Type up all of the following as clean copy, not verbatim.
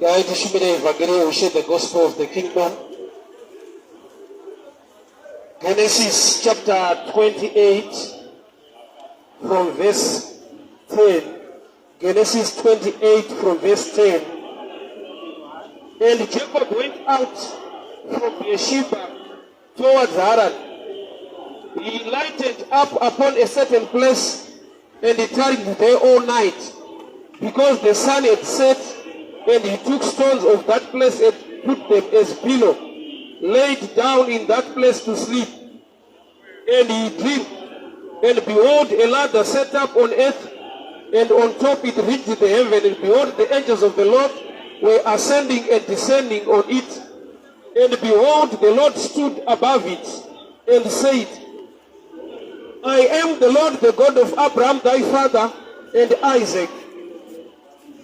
Regai tishumire evhangeri yeushe, the gospel of the kingdom. Genesis chapter 28 from verse 10. Genesis 28 from verse 10. And Jacob went out from Beersheba towards Haran. He lighted up upon a certain place and he tarried there all night, because the sun had set, and he took stones of that place and put them as pillow, laid down in that place to sleep. And he dreamed, and behold, a ladder set up on earth, and on top it reached the heaven, and behold, the angels of the Lord were ascending and descending on it. And behold, the Lord stood above it and said, "I am the Lord, the God of Abraham thy father and Isaac.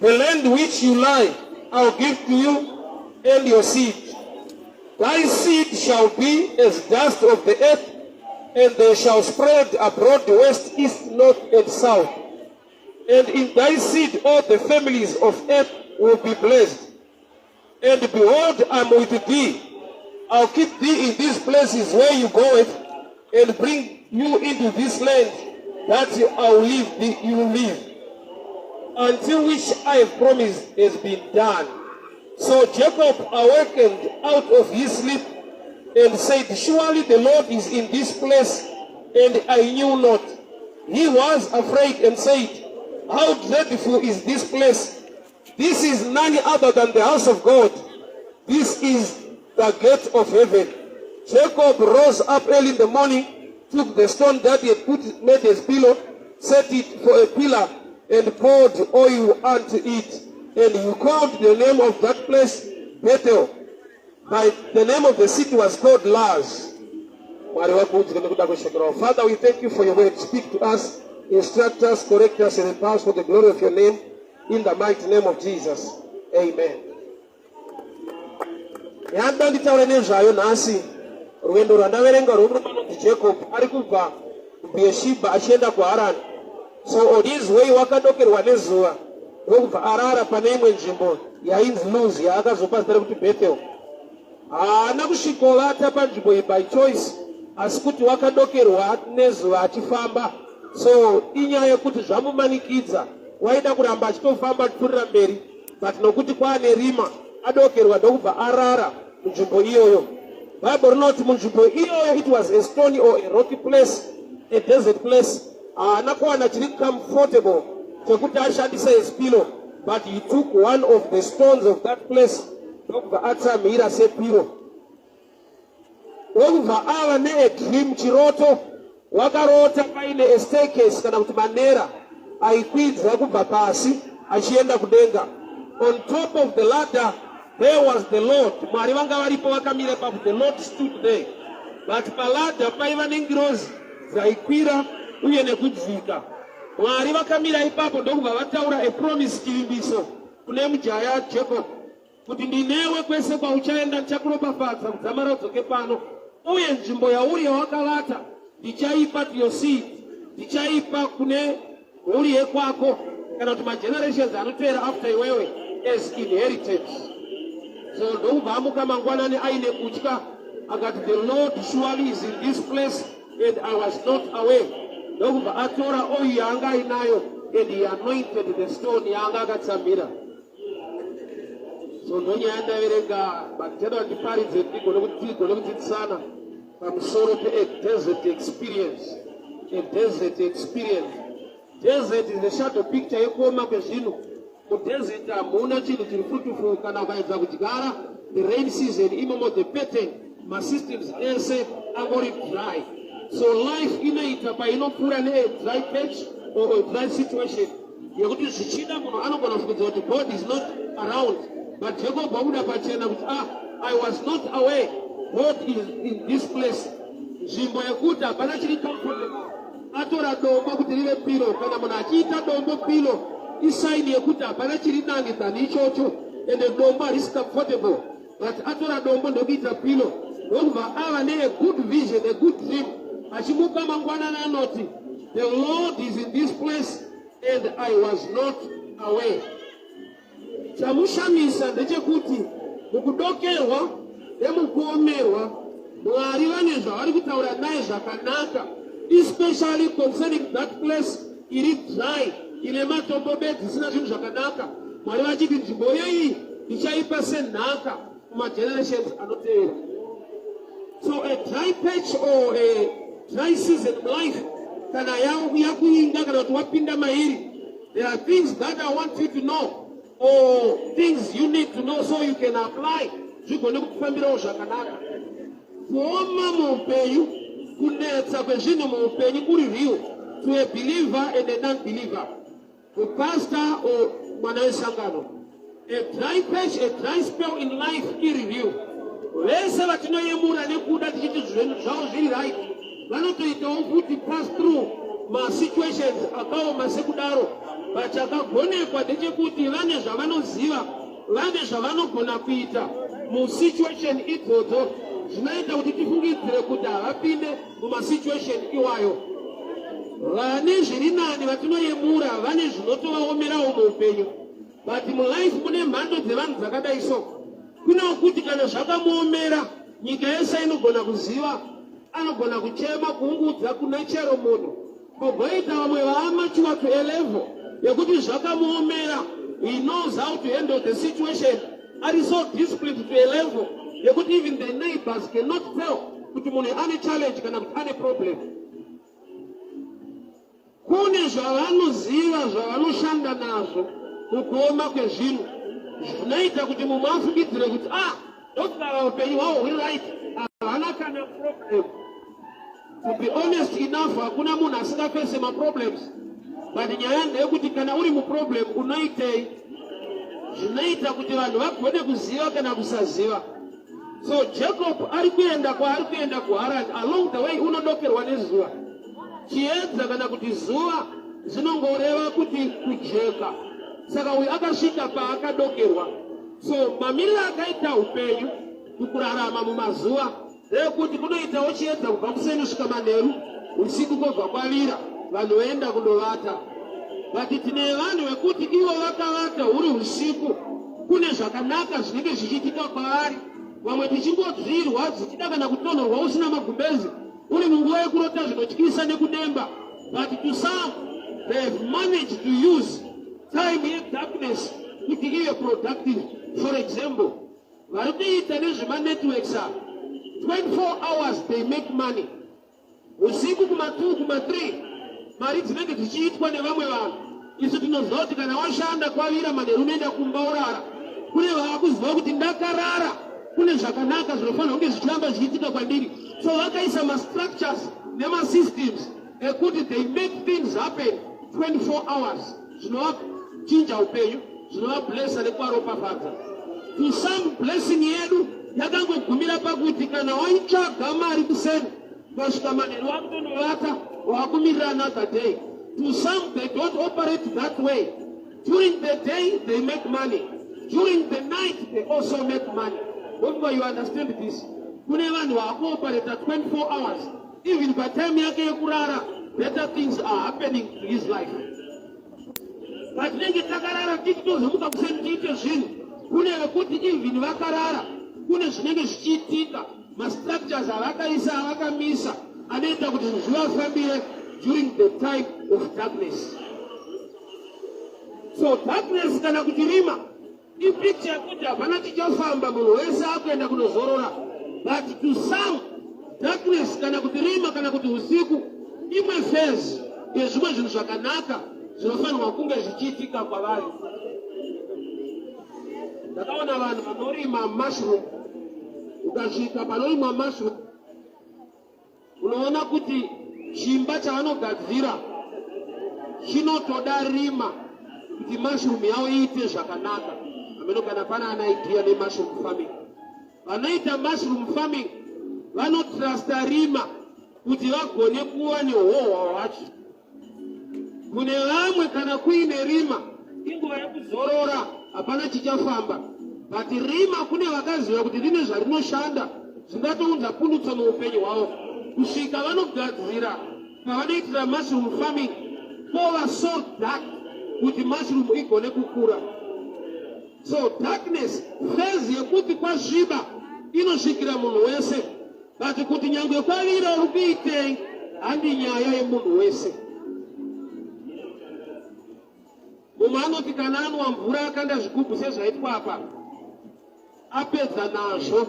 The land which you lie, I'll give to you and your seed. Thy seed shall be as dust of the earth, and they shall spread abroad west, east, north, and south. And in thy seed all the families of earth will be blessed. And behold, I am with thee. I'll keep thee in these places where you goeth, and bring you into this land that I will leave thee, you will live, until which I have promised has been done." So Jacob awakened out of his sleep and said, "Surely the Lord is in this place, and I knew not." He was afraid and said, "How dreadful is this place! This is none other than the house of God. This is the gate of heaven." Jacob rose up early in the morning, took the stone that he had made as pillow, set it for a pillar, and poured oil unto it. And he called the name of that place Bethel. By the name of the city was called Luz. Mwari vakudzwe nekuda kweshoko ravo. Father, we thank you for your word. Speak to us, instruct us, correct us, and empower us for the glory of your name. In the mighty name of Jesus. Amen. Yanda nditaure nezvayo nhasi, rwendo rwandaverenga rwemurume anonzi Jacob, ari kubva kuBeersheba achienda kuHarani. So on his way wakadokerwa nezuva, ndokubva arara pane imwe nzvimbo yainzi Luz, yaakazopa zita rekuti Bethel. Haana kusvikovata panzvimbo iyi by choice, asi kuti wakadokerwa nezuva achifamba. So inyaya yekuti zvamumanikidza, waida kuramba achitofamba achipfuurira mberi, but nokuti kwaane rima, adokerwa, ndokubva arara munzvimbo iyoyo. Bhaibheri rinoti munzvimbo iyoyo it was a stony or a rocky place, a desert place. Haana kuwana chiri comfortable chekuti ashandise as pillow, but he took one of the stones of that place, ndokubva atsamhira sepillow. Ndokubva ava neadream, chiroto. Wakarota paine astaircase, kana kuti manera aikwidza kubva pasi achienda kudenga. On top of the ladder there was the Lord. Mwari vanga varipo vakamira ipapo. The Lord stood there, but paladder paiva nengirozi dzaikwira uye nekudzika. Mwari vakamira ipapo, ndokubva vataura a promise, chivimbiso kune mujaya Jacob, kuti, "Ndinewe kwese kwauchaenda, ndichakuropafadza kudzamara udzoke pano, uye nzvimbo yauri yawakavata ndichaipa to your seed, ndichaipa kune mhuri yekwako, kana kuti magenerations anotevera after iwewe, as inheritance." So ndokubva amuka mangwanani aine kutya, akati, "The Lord surely is in this place and I was not aware." Ndokubva atora oil yaanga ainayo and he anointed the stone yaanga akatsamhira. So ndonyaya ndaverenga, but ndichada kuti ndiparidze tigone kudzidzisana pamusoro pe-desert experience. A desert experience. Desert is a shadow picture yekuoma kwezvinhu. Mudesert hamuna chinhu chiri fruitful. Kana ukaedza kudyara, the rain season imomo, the pattern, masystems ese angori dry. So life inoita painopfuura neadry patch or a dry situation yekuti zvichida munhu anogona kufungidzira kuti God is not around. But Jacob wabuda pachena kuti, "Ah, I was not aware God is in this place." Nzvimbo yekuti hapana chiri comfortable, atora dombo kuti rive pillow. Kana munhu achiita dombo pillow, isign yekuti hapana chiri nani than ichocho, ende dombo harisi comfortable, but atora dombo ndokuita pillow. Ndokubva ava nea good vision, a good dream. Achimuka mangwanani anoti, "The Lord is in this place and I was not aware." Chamushamisa ndechekuti mukudokerwa nemukuomerwa, Mwari vane zvavari kutaura naye zvakanaka, especially concerning that place iri dry, ine matombo bedzi, isina zvinhu zvakanaka. Mwari vachiti nzvimbo yeyi ndichaipa senhaka kumagenerations anotevera. So a dry patch or a dry season life kana yakuinga kana kuti wapinda mairi, there are things that I want you to know or things you need to know so you can apply, zvigone kukufambirawo zvakanaka. Kuoma muupenyu, kunetsa kwezvinhu muupenyu kuri real to a believer and a non-believer, kupastor or mwana wesangano. A dry patch, a dry spell in life iri real. Vese vatinoyemura nekuda tichiti zvinhu zvavo zviri right vanotoitawo futi pass through masituations akaoma sekudaro, but chakagonekwa ndechekuti vane zvavanoziva, vane zvavanogona kuita musituation idzodzo zvinoita kuti tifungidzire kuti havapinde mumasituation iwayo. Vane zviri nani vatinoyemura vane zvinotovaomerawo muupenyu, but mulife mune mhando dzevanhu dzakadai. So kune kuti kana zvakamuomera, nyika yese inogona kuziva, anogona kuchema, kuungudza kuna chero munhu. Kogoita vamwe vaamature to a level yekuti zvakamuomera, he knows how to handle the situation, ari so disciplined to a level yekuti even the neighbors cannot tell kuti munhu ane challenge kana kuti ane problem. Kune zvavanoziva, zvavanoshanda nazvo mukuoma kwezvinhu, zvinoita kuti mumwe afungidzire kuti, "Ah, ndokugara upenyu hwavo huri right, havana kana problem." To be honest enough, hakuna munhu asingafese maproblems, but nyaya ndeyekuti kana uri muproblem unoitei? Zvinoita kuti vanhu vagone kuziva kana kusaziva. So Jacob ari kuenda kwaari kuenda kuHaran. Along the way unodokerwa nezuva. Chiedza kana kuti zuva zvinongoreva kuti kujeka. Saka uyu akasvika paakadokerwa. So mamiriro akaita upenyu mukurarama mumazuva ndeyekuti kunoitawo chiedza kubva kuseni kusvika manheru, usiku kwobva kwavira, vanhu voenda kundovata. But tine vanhu vekuti ivo vakavata huri usiku, kune zvakanaka zvinenge zvichiitika kwavari. Vamwe tichingodzirwa zvichida kana kutonhorwa usina magumbezi, uri munguva yekurota zvinotyisa nekudemba. But to some, they have managed to use time yedarkness kuti ive productive. For example, vari kuita nezvemanetworks ava, 24 hours they make money. Usiku kuma2, kuma3, mari dzinenge dzichiitwa nevamwe vanhu. Isu tinoziva kuti kana washanda kwavira manheru unoenda kumba urara. Kune vaakuziva kuti ndakarara kune zvakanaka zvinofanira kunge zvichiramba zvichiitika kwandiri. So vakaisa mastructures nemasystems ekuti they make things happen 24 hours, zvinovachinja upenyu, zvinovablessa nekuvaropafadza. To some, blessing yedu yakangogumira pakuti kana waitsvaga mari kuseni, ukasvika manheru wakutonovata, wakumirira another day. To some, they don't operate that way. During the day they make money, during the night they also make money. Hope you understand this. Kune vanhu vaakuoperata 24 hours. Even patime yake yekurara, better things are happening to his life. Patinenge takarara tichitozomuka kuseni tiite zvinhu, kune vekuti even vakarara kune zvinenge zvichiitika, mastructures avakaisa, avakamisa, anoita kuti zvinhu zvivafambire during the time of darkness. So darkness kana kuti rima ipicture yekuti hapana chichafamba, munhu wese akuenda kunozorora. But to some, darkness kana kuti rima kana kuti usiku imwe phase yezvimwe zvinhu zvakanaka zvinofanirwa kunge zvichiitika kwavari. Ndakaona vanhu vanorima mushroom. Ukasvika panorimwa mushroom, unoona kuti chimba chavanogadzira chinotoda rima kuti mushroom yavo iite zvakanaka. Ameno kana pana ana idea nemushroom farming. Vanoita mushroom farming vanotrusta rima kuti vagone kuva nehohwa hwacho. Kune vamwe, kana kuine rima inguva yekuzorora, hapana chichafamba. But rima kune vakaziva kuti rine zvarinoshanda zvingatounza pundutso muupenyu hwavo, kusvika vanogadzira pavanoitira mushroom farming kova so dark kuti mushroom igone kukura. So darkness phase yekuti kwasviba inosvikira munhu wese, but kuti nyangwe kwavira uri kuitei handi nyaya yemunhu wese. Mumwe anoti kana anwa mvura akanda zvigubhu sezvaitwa apa, apedza nazvo.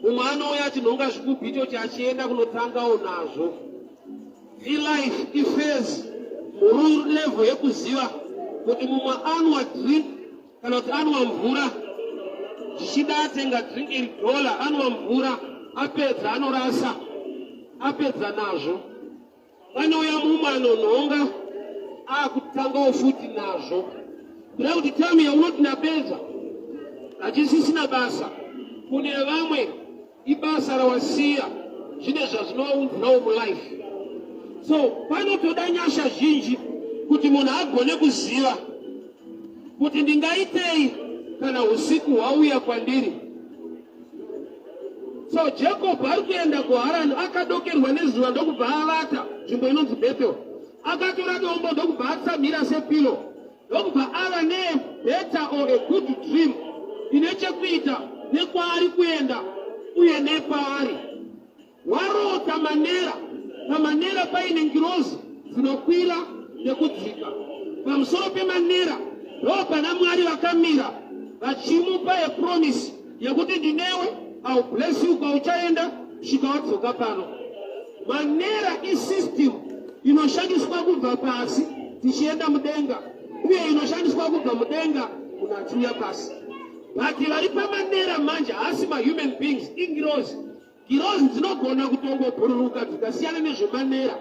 Mumwe anouya achinhonga zvigubhu ichochi achienda kunotangawo nazvo. Ilife iphase muru level yekuziva kuti mumwe anwa drink kana kuti anwa mvura, zvichida atenga drink iri dollar, anwa mvura apedza anorasa, apedza nazvo. Panouya mumwe anonhonga akutangawo futi nazvo. Kuda kuti tamu yaunoti ndapedza hachisisina basa, kune vamwe ibasa rawasiya zvine zvazvinovaunzirawo mulife. So panotoda nyasha zhinji kuti munhu agone kuziva kuti ndingaitei kana usiku hwauya kwandiri. So Jacob ari kuenda kuHarani, akadokerwa nezuva ndokubva avata nzvimbo inonzi Bethel. Akatora dombo ndokubva atsamhira sepillow, ndokubva ava nebetter or a good dream ine chekuita nekwaari kuenda uye nepaari. Warota manera, pamanera paine ngirozi dzinokwira nekudzika. Pamusoro pemanera ndo pana Mwari vakamira vachimupa a promise yekuti ndinewe, I will bless you kwauchaenda kusvika wadzoka pano. Manera isystem inoshandiswa kubva pasi tichienda mudenga, uye inoshandiswa kubva mudenga munhu achiuya pasi. But vari pamanera manje haasi mahuman beings, ingirozi. Ngirozi dzinogona kutongobhururuka dzikasiyana nezvemanera,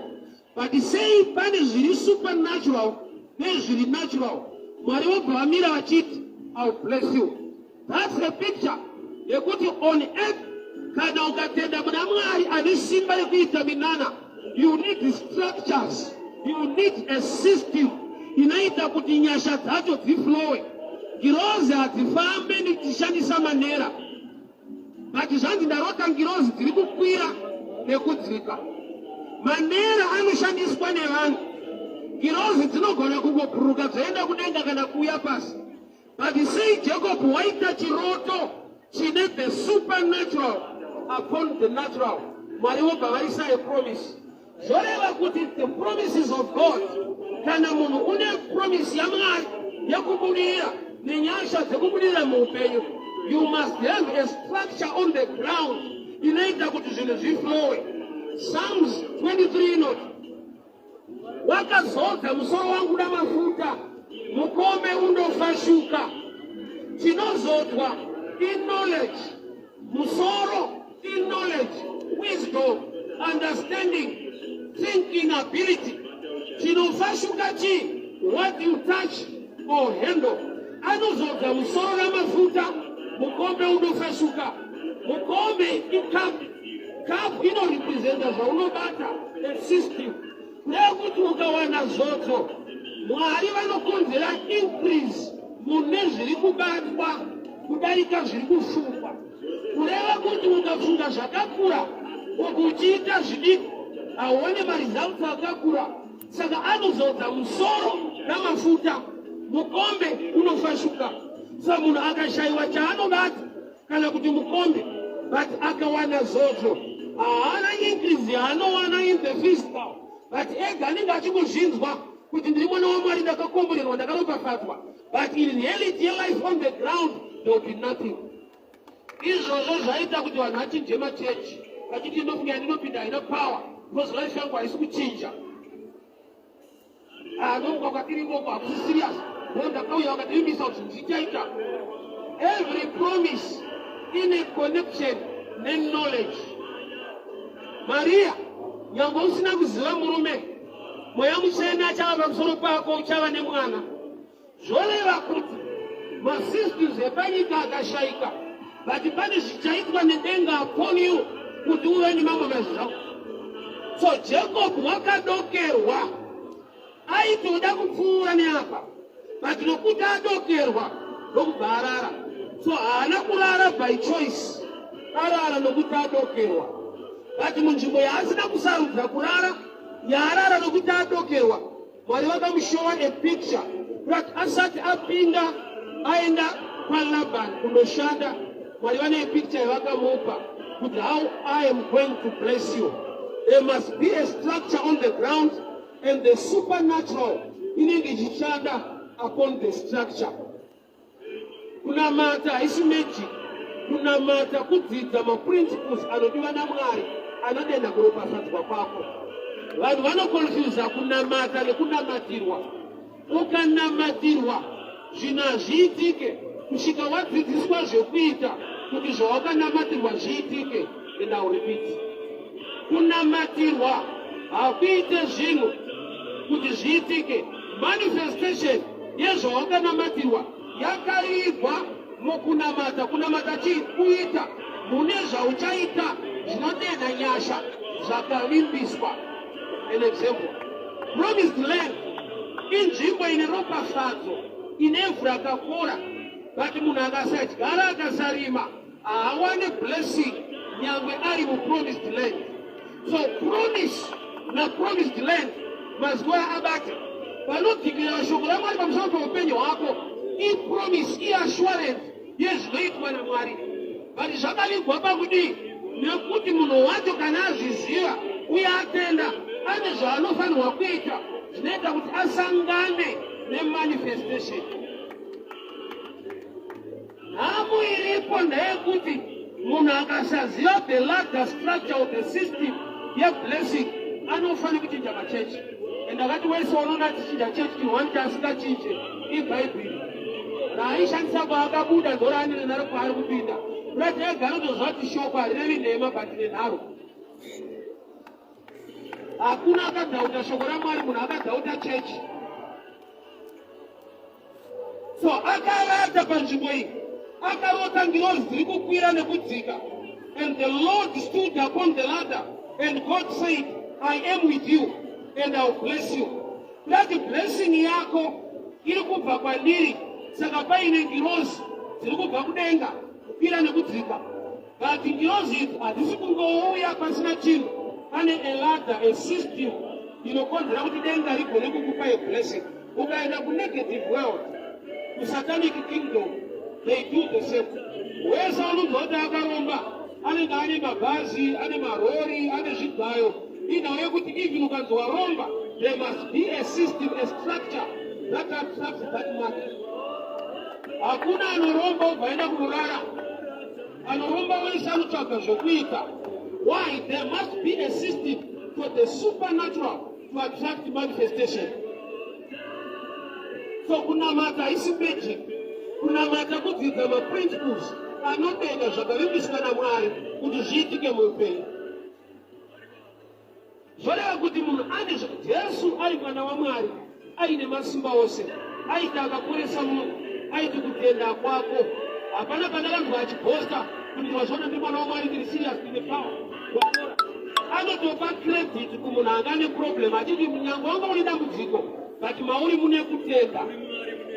but sei pane zviri supernatural nezviri natural, Mwari vobva vamira vachiti, "I will bless you." That's the picture yekuti on earth kana ukatenda muna Mwari ane simba rekuita minana, you need structures, you need a system inoita kuti nyasha dzacho dziflowe. Ngirozi hadzifambe ndichishandisa manera, but zvanzi ndarota ngirozi dziri kukwira nekudzika. Manera anoshandiswa nevanhu. Ngirozi dzinogona kungobhururuka dzoenda kudenga kana kuuya pasi, but sei Jacob waita chiroto chine the supernatural upon the natural, Mwari vobva vaisa a promise? Zvoreva kuti the promises of God, kana munhu une promise yaMwari yekubudirira nenyasha dzekubudirira muupenyu, you must have a structure on the ground inoita kuti zvinhu zviflowe. Psalms 23 inoti, "Wakazodza musoro wangu namafuta, mukombe unofashuka." Chinozodzwa iknowledge. Musoro iknowledge, wisdom, understanding, thinking ability. Chinofashuka chii? What you touch or handle. Anozodza musoro namafuta, mukombe unofashuka. Mukombe icup. Cup inorepresenta zvaunobata, a system. Nekuti ukawana zodzo, Mwari vanokonzera increase mune zviri kubatwa kudarika zviri kufungwa. Kureva kuti ukafunga zvakakura uku uchiita zvidiki, hauone maresults akakura. Saka anozodza musoro namafuta, mukombe unofashuka. Sa munhu akashayiwa chaanobata kana kuti mukombe, but akawana zodzo, haana increase yaanowana in the physical, but ega anenge achingozvinzwa kuti ndiri mwana waMwari, ndakakomborerwa, ndakaropafadzwa, but in reality yelife on the ground there will be nothing. Izvozvo zvaita kuti vanhu vachinje machechi vachiti ndofunga yandinopinda haina power because life yangu haisi kuchinja. Anomuka kwatiri ikoko hakusi serious bo ndakauya vakativimbisa kuti zvinhu zvichaita. Every promise ine connection neknowledge. Mariya, nyange usina kuziva murume, Mweya Mutsvene achava pamusoro pako, uchava nemwana. Zvoreva kuti masystems epanyika akashayika, but pane zvichaitwa nedenga upon you kuti uve nemamwe maresults. So Jacob wakadokerwa, aitoda kupfuura neapa, but nokuti adokerwa ndokubva arara. So haana kurara by choice, arara nokuti adokerwa. But munzvimbo yaasina kusarudza kurara, yaarara nokuti adokerwa, Mwari vakamushowa a picture kuti asati apinda aenda kwaLaban kundoshanda, Mwari vane picture yavakamupa kuti how I am going to bless you. There must be a structure on the ground and the supernatural inenge ichishanda upon the structure. Kunamata haisi magic. Kunamata kudzidza maprinciples anodiwa naMwari anodenda kuropafadzwa kwako. Vanhu vanokonfuza kunamata nekunamatirwa. Ukanamatirwa zvinhu hazviitike kusvika wadzidziswa zvekuita kuti zvawakanamatirwa zviitike. And I'll repeat. Kunamatirwa hakuite zvinhu kuti zviitike. Manifestation yezvawakanamatirwa yakarigwa mukunamata. Kunamata chii? Kuita mune zvauchaita zvinodenha nyasha zvakavimbiswa. An example, promised land inzvimbo ine ropafadzo, ine ivhu rakakora, but munhu akasadyara, akasarima, haawane blessing nyangwe ari mupromised land. So promise napromised land mazuva abate panodzikira shoko raMwari pamusoro peupenyu hwako ipromise, iassurance yezvinoitwa naMwari, but zvakavigwa pakudii? Nekuti munhu wacho kana azviziva uye atenda, ane zvaanofanirwa kuita zvinoita kuti asangane nemanifestation. Nhamo iripo ndeyekuti munhu akasaziva the larger structure of the system yeblessing, anofanira kuchinja machechi. And akati wese unoona achichinja chechi, chinhu wani chaasingachinje ibhaibheri raaishandisa kwaakabuda, ndoraanine naro kwaari kupinda. Kurati ega anotoziva kuti shoko harirevi nhema, but nenharo. Hakuna akadhauta shoko raMwari, munhu akadhauta chechi. So akavata panzvimbo iyi, akarota ngirozi dziri kukwira nekudzika. And the Lord stood upon the ladder, and God said, "I am with you and I will bless you." Kurati blessing yako iri kubva kwandiri. Saka paine ngirozi dziri kubva kudenga kukwira nekudzika, but ngirozi idzi hadzisi kungouya pasina chinhu. Pane a ladder, a system inokonzera kuti denga rigone kukupa a blessing. Ukaenda kunegative world, kusatanic kingdom, they do the same. Wese unonzwa kuti akaromba anenge ane mabhazi, ane marori, ane zvigayo. Inhau yekuti even ukanzi waromba, there must be a system, a structure that attracts that money. Hakuna anoromba ubva aenda kunorara. Anoromba wese anotsvaga zvokuita. Why? There must be a system for the supernatural to attract manifestation. So kunamata haisi magic. Kunamata kudzidza maprinciples anodenga zvakavimbiswa naMwari kuti zviitike muupenyu. Zvoreva kuti munhu ane, Jesu ari mwana waMwari, aine masimba ose, aiti akaporesa munhu aiti, "Kutenda kwako." Hapana pandakanzwa achiboasta kuti, "Wazviona, ndiri mwana waMwari, ndiri serious, ndine power, wapora." Anotopa credit kumunhu anga ane problem achiti, "Munyange wanga une dambudziko, but mauri mune kutenda."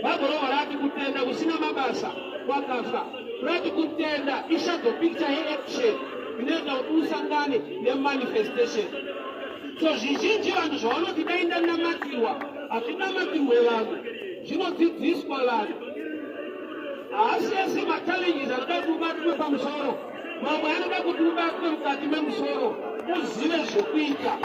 Bhaibheri rova rati kutenda kusina mabasa kwakafa. Rati kutenda ishadow picture yeaction inoita kuti usangane nemanifestation. So zvizhinji vanhu zvavanoti dai ndanamatirwa, hazvinamatirwe vanhu, zvinodzidziswa vanhu. Haasi ese machallenges anoda kuti ubatwe pamusoro. Mamwe anoda kuti ubatwe mukati memusoro, uzive zvekuita.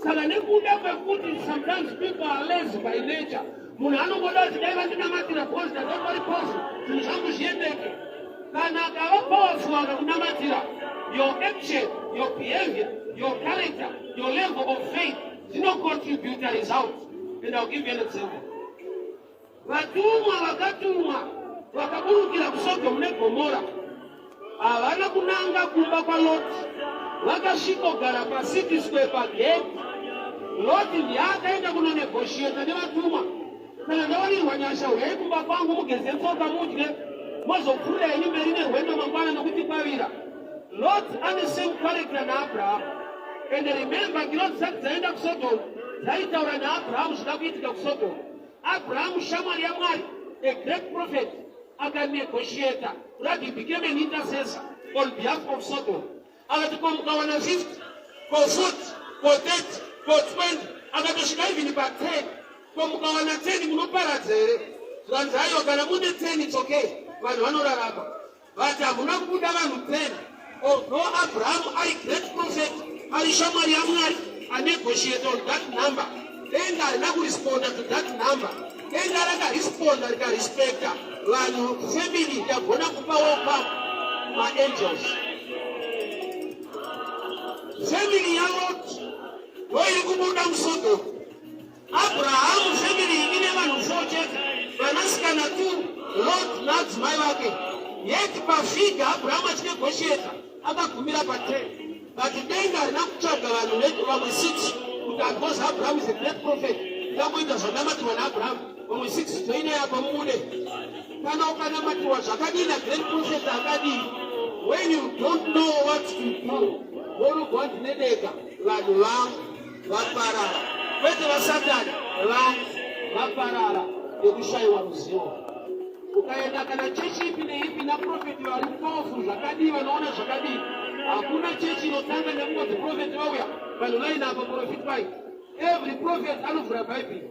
Saka nekuda kwekuti sometimes people are lazy by nature, munhu anongoda kuti dai vandinamatira because ndandongori posi, zvinhu zvangu zviendeke. Kana akava powerful akakunamatira, your action, your behavior, your character, your level of faith zvinocontribute a result. And I'll give you an example. Vatumwa vakatumwa vakaburukira kuSodhomu neGomora havana kunanga kumba kwaLoti. Vakasvikogara pacity square pagate. Loti ndiye akaenda kunonegotiata nevatumwa: "Kana ndawanirwa nyasha, uyai kumba kwangu mugeze tsoka, mudye, mozopfuurira henyu mberi nerwendo mangwana nokuti kwavira." Lot ane same character naAbrahamu. And remember, ngirozi dzisati dzaenda kuSodhomu dzaitaura naAbrahamu zvida kuitika kuSodhomu. Abrahamu, shamwari yaMwari, a great prophet, akanegotiata kuti he became an intercessor on behalf of Sodom. Akati, "Ko mukawana 50, ko 40, ko 30, ko 20?" Akatosvika even pa10. "Ko mukawana 10, munoparadza here?" Zvikanzi aiwa, kana mune 10 it's okay, vanhu vanorarama. But hamuna kubuda vanhu 10. Although Abraham ari great prophet, ari shamwari yaMwari, anegotiate on that number. Denga harina kuresponda to that number. Denga rakaresponda rikarespecta vanhu, family yagona kupa welcome maangels. Family yaLot ndoiri kubuda muSodom. Abrahamu family ine vanhu 4 chete, vanasikana 2, Lot nadzimai vake. Yet pafigure Abrahamu achinegotiata akagumira pa10, but denga harina kutsvaga vanhu vamwe 6 kuti because Abraham is a great prophet, ndakuita zvanamatirwa naAbraham, vamwe 6 joinai apa mubude. Kana ukanamatirwa zvakadii nagreat prophet akadii, when you don't know what to do, vonobva ndinedeka vanhu vangu vaparara, kwete vaSatani, vangu vaparara nekushayiwa ruzivo. Ukaenda kana chechi ipi neipi naprofeti vari powerful zvakadii, vanoona zvakadii, hakuna chechi inotanga nekungonzi profeti vauya, vanhu vainapa profit vai. Every prophet anovhura Bhaibheri.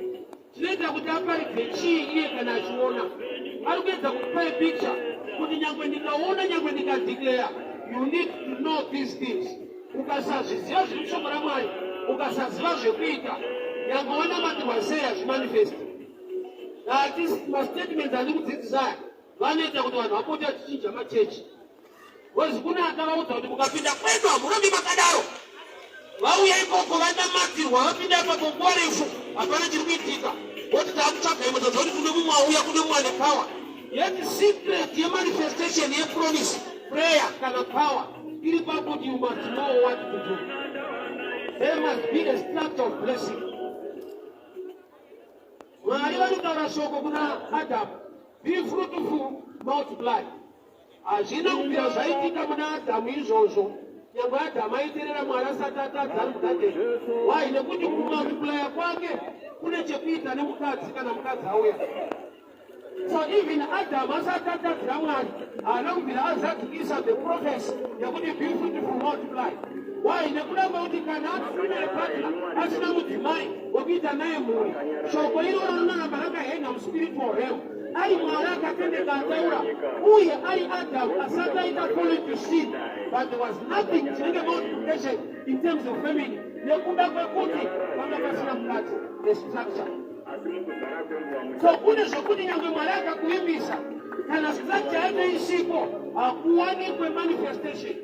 Chinoita kuti aparidze chii iye kana achiona? Ari kuedza kukupai picture kuti nyangwe ndikaona, nyangwe ndikadeclare, you need to know these things. Ukasazviziva zviri mushoko raMwari, ukasaziva zvekuita, nyangwe wanamatirwa sei, hazvimanifesti. Ati mastatements andi kudzidzisa aya vanoita kuti vanhu vapote vachichinja machechi. Because kune akavaudza kuti mukapinda kwedu hamurambi makadaro. Vauya ikoko, vanamatirwa, vapinda ipapo nguva refu, hapana chiri kuitika. Voti taakutsvaga imwe dzoti kune mumwe auya, kune mumwe ane power. Yet secret yemanifestation yepromise, prayer kana power iri pakuti you must know what to do. There must be a structure of blessing. Mwari vanotaura shoko kuna Adamu, "Be fruitful, multiply." Hazvina kubvira zvaitika muna Adhamu izvozvo, nyangwe Adhamu aiteerera Mwari asati atadza ari mugadheni. Why? Nekuti kumultiplya kwake kune chekuita nemukadzi kana mukadzi auya. So even Adamu asati atadzira Mwari, haana kubvira azadzikisa the prophecy yekuti "Be fruitful, multiply." Why? Nekuda kwekuti kana asina partner, asina mudzimai wekuita naye mhuri, shoko iroro rinoramba rakahenga muspiritual realm. Ari Mwari akatendeka ataura, uye ari Adamu asati aita fall into sin, but there was nothing chinenge multiplication in terms of family nekuda kwekuti panga pasina mukadzi, the structure. So kune zvokuti nyangwe Mwari akakuvimbisa, kana structure yacho isipo, hakuwanikwe manifestation.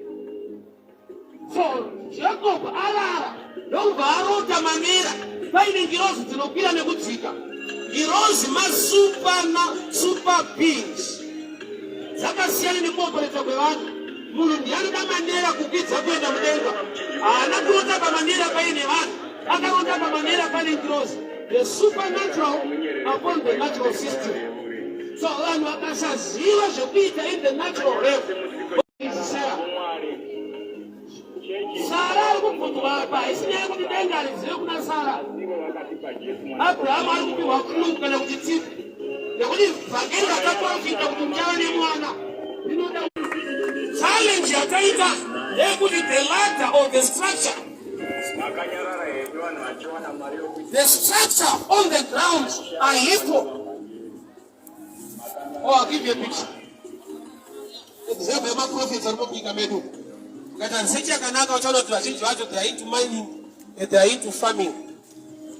So Jacob arara, ndokubva arota manera paine ngirozi dzinokwira nekudzika. Ngirozi masuper na super beings, dzakasiyana nekuopereta kwevanhu. Munhu ndianoda manera kukwidza kuenda mudenga. Haana kurota pamanera paine vanhu, akarota pamanera pane ngirozi, the supernatural upon the natural system. So vanhu vakasaziva zvekuita in the natural realm. Sarah, Sara ari kubvunzwa apa. Haisi nyaya yekuti denga harizive kuna Sara. Abrahamu ari kupiwa clue kana kuti tip nekuti vhangeri rakaprofita kuti muchava nemwana. Rinoda challenge yataita ndeyekuti the ladder or the structure, Makanyarara hedu vanhu vachiwana mari yokuti the structure on the ground haipo. Oh, I'll give you a picture. Example yemaprofets ari munyika medu. Ukaita research yakanaka, uchaona kuti vazhinji vacho they are into mining and they are into farming.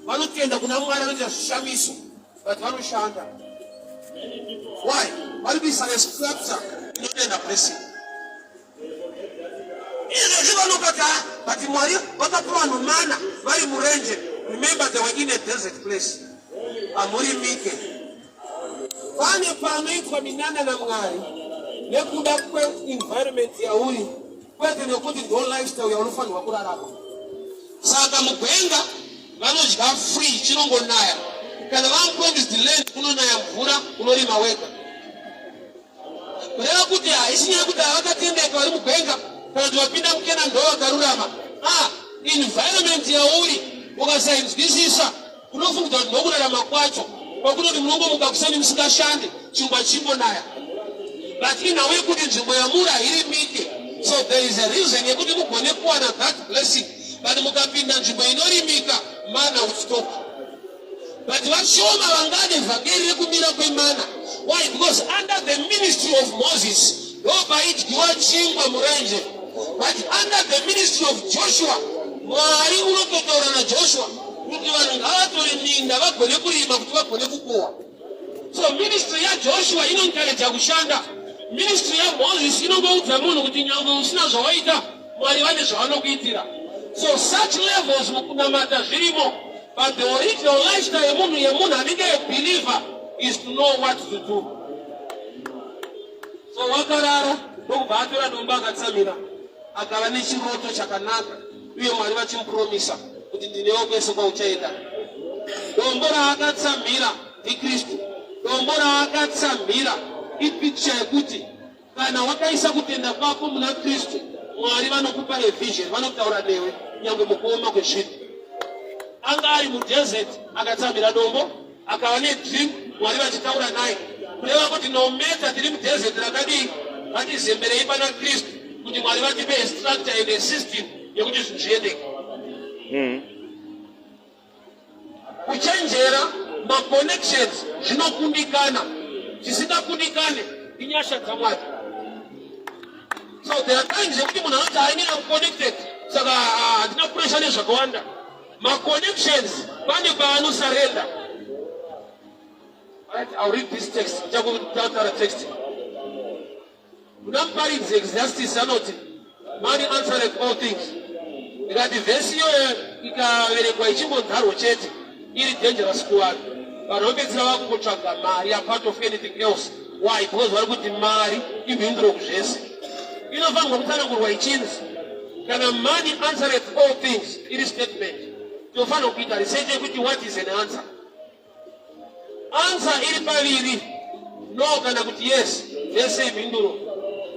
Vanotenda kuna Mwari, vanoita zvishamiso, but vanoshanda. Why? Vari kuisa a structure inotenda blessing. Izvozvi vanokati, "Ah, but Mwari vakapa vanhu mana vari murenje." Remember, they were in a desert place. Hamurimike. Pane panoitwa minana naMwari nekuda kweenvironment yauri, kwete nekuti ndo lifestyle yaunofanirwa kurarama. Saka mugwenga vanodya free, chinongonaya. Kana vamupromised land, kunonaya mvura, unorima wega. Kureva kuti haisi nyaya yekuti havakatendeka vari mugwenga kana kuti vapinda muKenani ndo vakarurama. Ah, environment yauri ukasainzwisisa, unofungidzwa kuti ndokurarama kwacho kwakunoti munongomuka kuseni musingashande, chingwa chingonaya. But inhau yekuti nzvimbo yamuri hairimike, so there is a reason yekuti mugone kuwana that blessing. But mukapinda nzvimbo inorimika, mana will stop. But vashoma vangade vhangeri rekumira kwemana. Why? Because under the ministry of Moses ndopaidyiwa chingwa murenje, but under the ministry of Joshua, Mwari unototaura naJoshua kuti vanhu ngavatore minda vagone kurima kuti vagone kukohwa. So ministry yaJoshua inoencourage kushanda. Ministry yaMoses inongoudza munhu kuti nyangwe usina zvawaita, Mwari vane zvavanokuitira. So such levels mukunamata zvirimo, but the original lifestyle yemunhu yemunhu anenge a believer is to know what to do. So wakarara ndokubva atora dombo akatsamira, akava nechiroto chakanaka, uye Mwari vachimupromisa kuti ndinewo kwese kwauchaenda. Dombo raakatsamira ndiKristu. Dombo raakatsamira ipicture yekuti kana wakaisa kutenda kwako muna Kristu, Mwari vanokupa a vision, vanotaura newe nyangwe mukuoma kwezvinhu. Anga ari mudesert akatsamira dombo, akava nedream, Mwari vachitaura naye, kureva kuti no matter tiri mudesert rakadii, ngatizemberei pana Kristu kuti Mwari vatipe a structure and a system yekuti zvinhu zviendeke. Kuchenjera, maconnections zvinokundikana, chisingakundikane inyasha dzaMwari. So there are times yekuti munhu anoti hainina connected, saka handina pressure nezvakawanda. Maconnections pane paanosarenda. Right, I'll read this text. Ndichakutaura text. Kuna Muparidzi, Ecclesiastes anoti, "Money answereth all things." Ndikati vhesi iyoyo ikaverengwa ichingonzarwo chete, iri dangerous kuvanhu. Vanhu vopedzisira vakungotsvaga mari apart of anything else. Why? Because vari kuti mari imhinduro kuzvese. Inofanirwa kutsanangurwa ichinzi kana money answereth all things iri statement, tinofanirwa kuita research yekuti what is an answer. Answer iri paviri, no kana kuti yes, zvese imhinduro.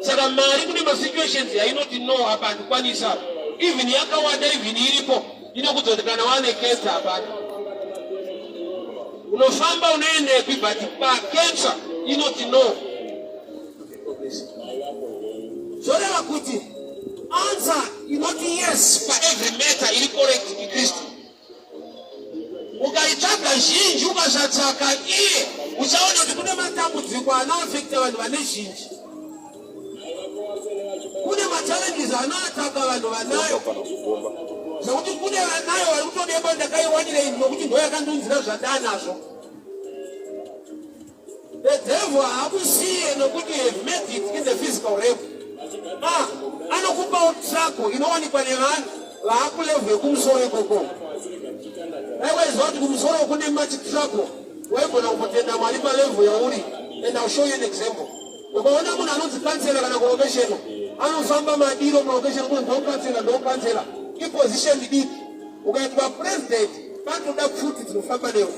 Saka mari kune masituations yainoti no, apa handikwanisa, even yakawanda, even iripo, inokudza kuti kana wane cancer hapana unofamba unoendepi, but pacancer inoti no. Zvoreva kuti answer inoti yes paevery matter iri correct iKristu. Ukaitsvaga zhinji, ukasatsvaka iye, uchaona kuti kune matambudziko anoafekta vanhu vane zhinji, kune machallenges anoataka vanhu vanayo, zvekuti kune vanayo vari kutodemba, ndakaiwanirei, nokuti ndo yakandunzira zvandaanazvo. The devil haakusiye nokuti you have made it in the physical realm. Ah, anokupawo trouble inowanikwa nevanhu vaakulevel yekumusoro ikoko. Dai waiziva kuti kumusoro kune much trouble, waigona kutenda Mwari palevel yauri. And I'll show you an example. Ukaona munhu anonzi kansela kana kulocation, anofamba madiro mulocation kuti ndokansela, ndokansela, iposition diki. Ukaitwa president, panoda pfuti dzinofamba newe.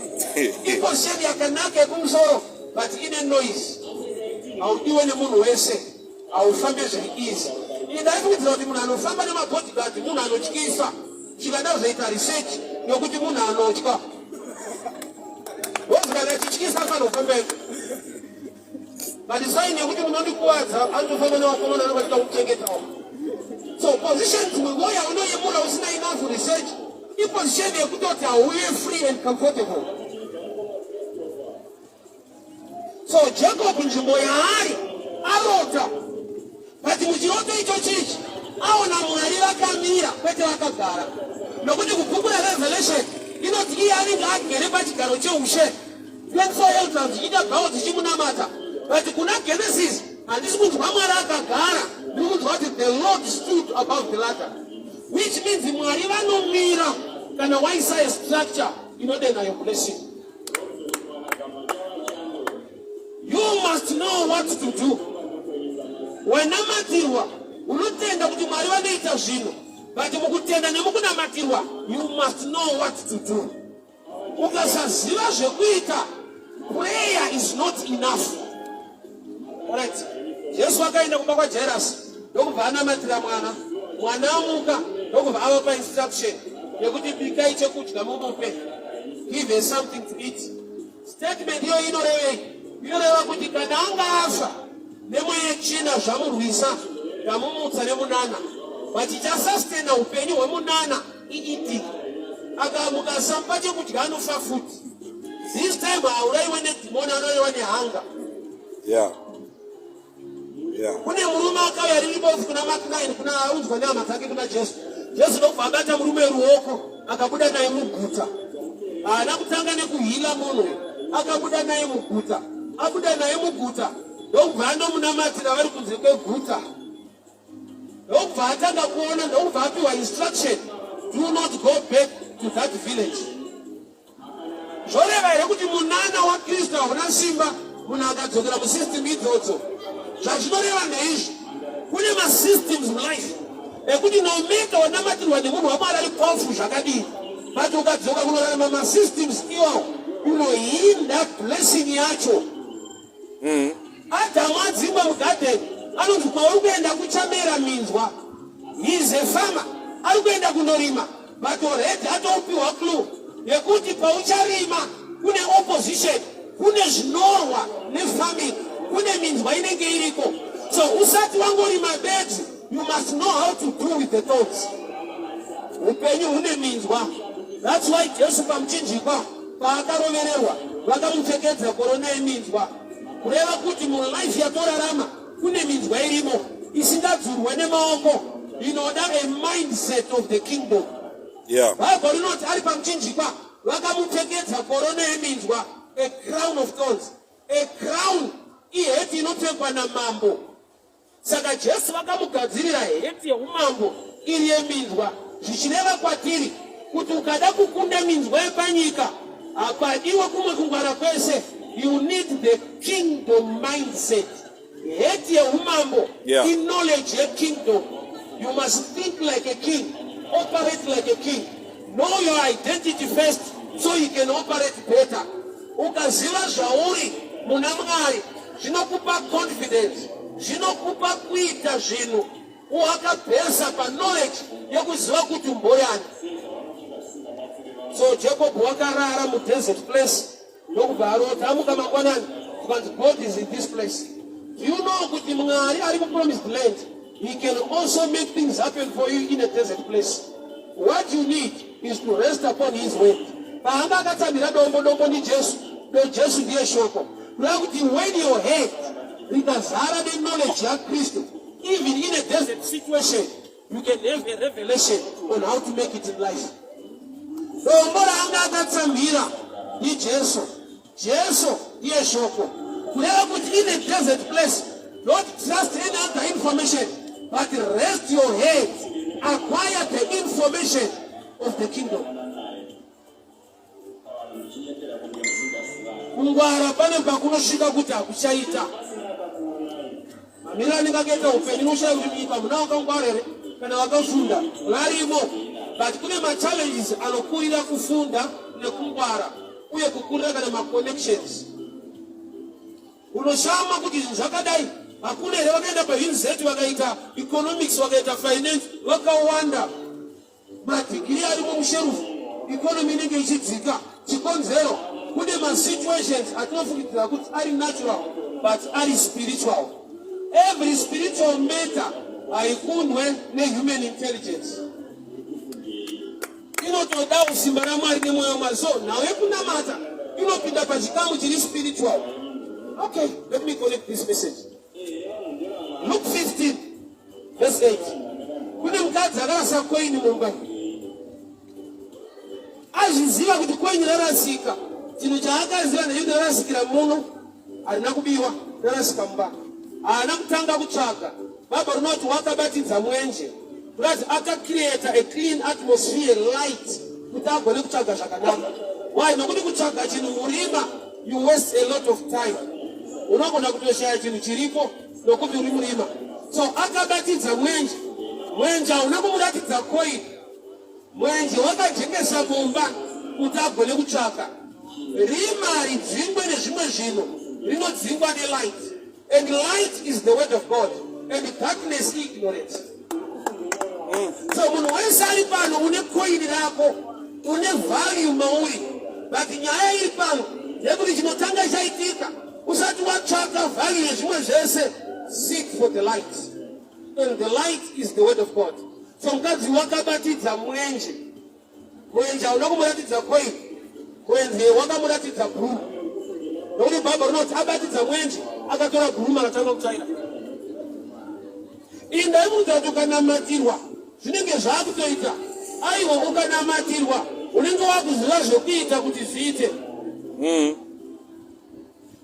Iposition yakanaka yekumusoro, but ine noise. Haudiwe nemunhu wese, haufambe zviri easy. Ndaifungidzira kuti munhu anofamba nemabodyguard munhu anotyisa. Chikada kuzoita research yokuti munhu anotya, wozi kana achityisa afanira kufamba ega, but sign yekuti munondikuvadza, anotofamba nevakomana anobatika kuchengetawo. So position dzimwe nguva yaunoyemura usina enough research, iposition yekutoti hauve free and comfortable. So Jacob, nzvimbo yaari, arota, but muchiroto icho chichi aona Mwari vakamira, kwete vakagara, nokuti kubhuku raRevelation inoti iye anenge agere pachigaro cheushe, 24 elders dzichiita bhao dzichimunamata. But kuna Genesis handisi kunzwa Mwari akagara, ndiri kunzwa kuti the Lord stood above the ladder, which means Mwari vanomira kana waisa a structure inodenha your blessing. You must know what to do. Wanamatirwa, unotenda kuti Mwari vanoita zvinhu, but mukutenda nemukunamatirwa you must know what to do. Ukasaziva zvekuita, prayer is not enough. Alright, Jesu akaenda kumba kwaJairus, ndokubva anamatira mwana. Mwana amuka, ndokubva avapa instruction yekuti bikai chekudya mumupe, give her something to eat. Statement iyo inorevei? Inoreva kuti kana anga afa nemweya yetsvina zvamurwisa, ndamumutsa nemunana, but chasustena upenyu hwemunana iiti. Akamuka, samupa chekudya, anofa futi. This time hauraiwe nedhimoni, anouraiwa nehunger. Kune murume akauya riri bofu kuna Mark 9, kuna aunzwa nehama dzake kuna Jesu. Jesu ndokubva abata murume ruoko, akabuda naye muguta. Haana kutanga nekuheala munhu, akabuda naye muguta. Abuda naye muguta, ndokubva andomunamatira vari kunze kweguta. Ndokubva atanga kuona, ndokubva apiwa instruction: "Do not go back to that village." Zvoreva here kuti munana waKristu hauna simba munhu akadzokera musystem idzodzo? Zvazvinoreva ndeizvi: kune masystems mulife ekuti no matter wanamatirwa nemunhu waMwari ari powerful zvakadii, but ukadzoka kunorarama masystems iwawo, unohinda blessing yacho. Adhamu adzingwa mugadheni, anonzi kwauri kuenda kuchamera minzwa. He is a farmer, ari kuenda kundorima, but already atoupiwa clue yekuti paucharima kune opposition, kune zvinorwa nefarming, kune minzwa inenge iriko. So usati wangorima bedzi, you must know how to do with the thorns. Upenyu hune minzwa. That's why Jesu pamuchinjikwa paakarovererwa, vakamupfekedza korona yeminzwa, kureva kuti mulife yatorarama kune minzwa irimo isingadzurwe nemaoko, inoda a mindset of the kingdom. Bhaibheri rinoti ari pamuchinjikwa vakamupfekedza korona yeminzwa, a crown of thorns. A crown iheti inopfekwa namambo. Saka Jesu vakamugadzirira heti yeumambo iri yeminzwa, zvichireva kwatiri kuti ukada kukunda minzwa yepanyika, hapadiwe kumwe kungwara kwese. You need the kingdom mindset. Heti yeumambo iknowledge yekingdom. You must think like a king, operate like a king, know your identity first so you can operate better. Ukaziva zvauri muna Mwari, zvinokupa confidence, zvinokupa kuita zvinhu wakabhesa paknowledge yekuziva kuti umboyani. So Jacob wakarara mudesert place, ndokubva arota. Amuka mangwanani, kukanzi, "God is in this place." Do you know kuti Mwari ari mupromised land, he can also make things happen for you in a desert place? What you need is to rest upon his word. Paanga akatsamira dombo, dombo ndiJesu, do Jesu ndiye shoko. Kureva kuti when your head rikazara neknowledge yaKristu, even in a desert situation you can have a revelation on how to make it in life. Dombo raanga akatsamira ndiJesu, Jesu ndiye shoko, kureva kuti in a desert place, don't trust any other information but rest your head, acquire the information of the kingdom. Kungwara pane pakunosvika kuti hakuchaita. Mamiriro anenge akaita upenyu, unoshaya kuti munyika muna wakangwara here kana wakafunda. Varimo, but kune machallenges anokurira kufunda nekungwara uye kukurira kana maconnections. Unoshama kuti zvinhu zvakadai hakuna here vakaenda pauniversity, vakaita economics, vakaita finance, vakawanda, madhigiri arimo musherufu, economy inenge ichidzika. Chikonzero, kune masituations atinofungidzira kuti ari natural but ari spiritual. Every spiritual matter haikundwe nehuman intelligence, inotoda usimba raMwari nemwoyo waMwari. So nhau yekunamata inopinda pachikamu chiri spiritual. Okay, let me connect this message. Luke 15 verse 8. Kune mukadzi akarasa koini mumba. Azviziva kuti koini rarasika. Chinhu chaakaziva ndechekuti rarasikira muno, harina kubiwa, rarasika mumba. Haana kutanga kutsvaga. Bhaibheri rinoti wakabatidza mwenje, kuratidza akacreata a clean atmosphere, light, kuti agone kutsvaga zvakanaka. Why? Nokuti kutsvaga chinhu murima, you waste a lot of time. Unogona kutoshaya chinhu chiripo nokuti uri murima. So akabatidza mwenje. Mwenje hauna kumuratidza koini. Mwenje wakajekesa mumba kuti agone kutsvaka. Rima ridzingwe nezvimwe zvinhu, rinodzingwa nelight, and light is the word of God, and darkness, ignorance. So munhu wese ari pano une koini rako, une value mauri, but nyaya iri pano ndekuti chinotanga chaitika, usati watsvaka value yezvimwe zvese, seek for the light, and the light is the word of God. So mukadzi wakabatidza mwenje. Mwenje hauna kumuratidza koini. Mwenje wakamuratidza broom, nokuti Bhaibheri rinoti abatidza mwenje akatora broom akatanga kutsvaira. Iyi ndaimuudza kuti ukanamatirwa zvinenge zvakutoita. Aiwa, ukanamatirwa unenge wakuziva zvekuita kuti zviite.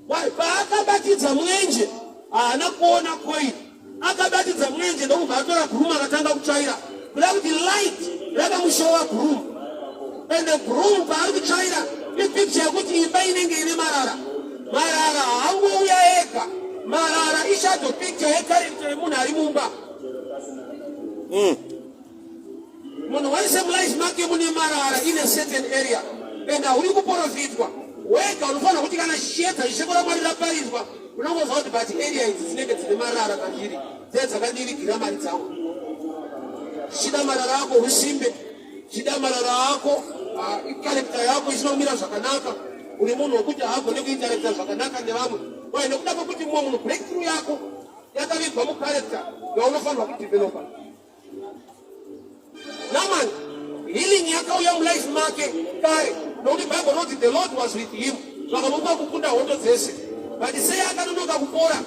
Why? Paakabatidza mwenje haana kuona coin, akabatidza mwenje ndokubva atora broom akatanga kutsvaira, kuda kuti light rakamushowa broom. And the broom paari kutsvaira ipicture yekuti imba inenge ine marara. Marara haangouya ega, marara ishadow picture yecharacter yemunhu ari mumba. Munhu wese mulife make mune marara in a certain area, and hauri kuprofitwa wega. Unofanira kuti kana chiedza shoko raMwari raparidzwa, unongozva kuti but area idzi dzinenge dzine marara pandiri, dzee dzakandirigira mari dzangu. Zvichida marara ako usimbe, zvichida marara ako icharacter yako isina kumira zvakanaka. Uri munhu wekuti haagone kuinteracta zvakanaka nevamwe. Why? Nekuda kwekuti mumwe munhu, breakthrough yako yakavigwa mucharacter yaunofanirwa kudevelopa. Naaman, healing yakauya mulife make kare, nokuti Bible rinoti the Lord was with him, vakamupa kukunda hondo dzese. But sei akanonoka kupora?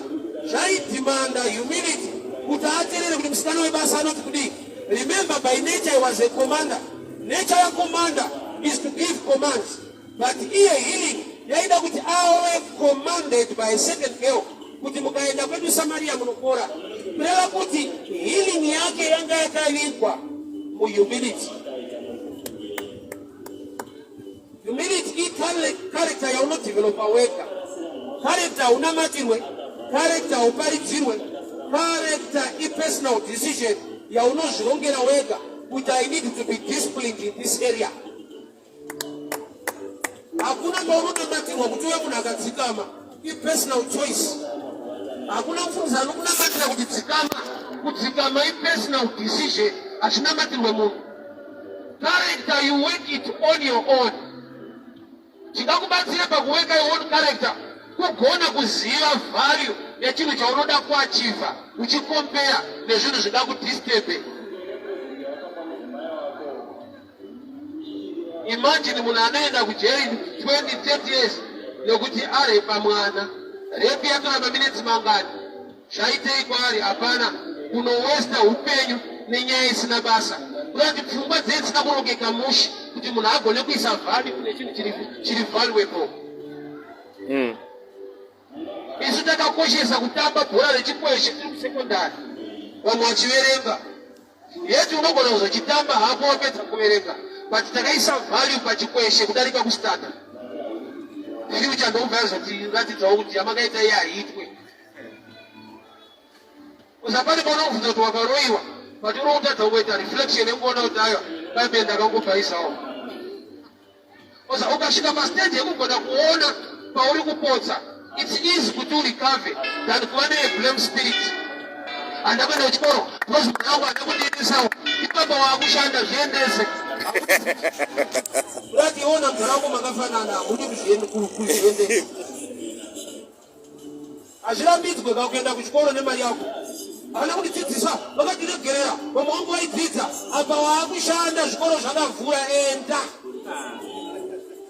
Zvaidhimanda humility kuti aterere kuti musikana webasa anoti kudii. Remember, by nature he was a commander. Nature yacommander is to give commands, but iye healing yaida kuti ave commanded by a second girl kuti mukaenda kwedu Samaria munopora. Kureva kuti healing yake yanga yakavigwa muhumility. Humility icharacter yaunodevelopa wega. Character haunamatirwe, character hauparidzirwe, character ipersonal decision yaunozvirongera wega kuti I need to be disciplined in this area. Hakuna paunonamatirwa kuti uve munhu akadzikama, ipersonal choice. Hakuna mufundisi anokunamatira kuti dzikama. Kudzikama ipersonal decision, hazvinamatirwe munhu. Character, you work it on your own. Chingakubatsira pakuworka your own character kugona kuziva value yechinhu chaunoda kuachieva, uchicompare nezvinhu zvingakudisturbe. Imagine munhu anoenda kujeri 20 30 years nekuti arepa mwana. Rape yatora maminitsi mangani? Zvaitei kwaari? Hapana. Unowesta upenyu nenyaya isina basa, kuda kuti pfungwa dzee dzisina kurongeka mushe kuti munhu agone kuisa value kune chinhu chiri valuable. Isu takakoshesa kutamba bhora rechikweshe tiri kusekondari, vamwe vachiverenga. Yeti unogona kuzochitamba hako wapedza kuverenga, but takaisa value pachikweshe kudarika kustata future. Ndokubva yazotiratidzawo kuti yamakaita iye haitwe. Usapane paunobvunza kuti wakaroyiwa, but uri kutadza kungoita reflection yekuona kuti aiwa, bhaibheri ndakangobvaisawo. Ukasvika pastage yekugona kuona pauri kupotsa, it's easy kuti urecover than kuva neblame spirit. Handa kuenda kuchikoro because munhu wangu handa kundiendesawo. Ipapa waakushanda, zviendese. Urati iona mudhara wako makafanana, hamudi kuzviendesa. Hazvirambidzwe kakuenda kuchikoro nemari yako. Havana kundidzidzisa, vakatiregerera. Vamwe vangu vaidzidza. Apa waakushanda, zvikoro zvakavhura, enda.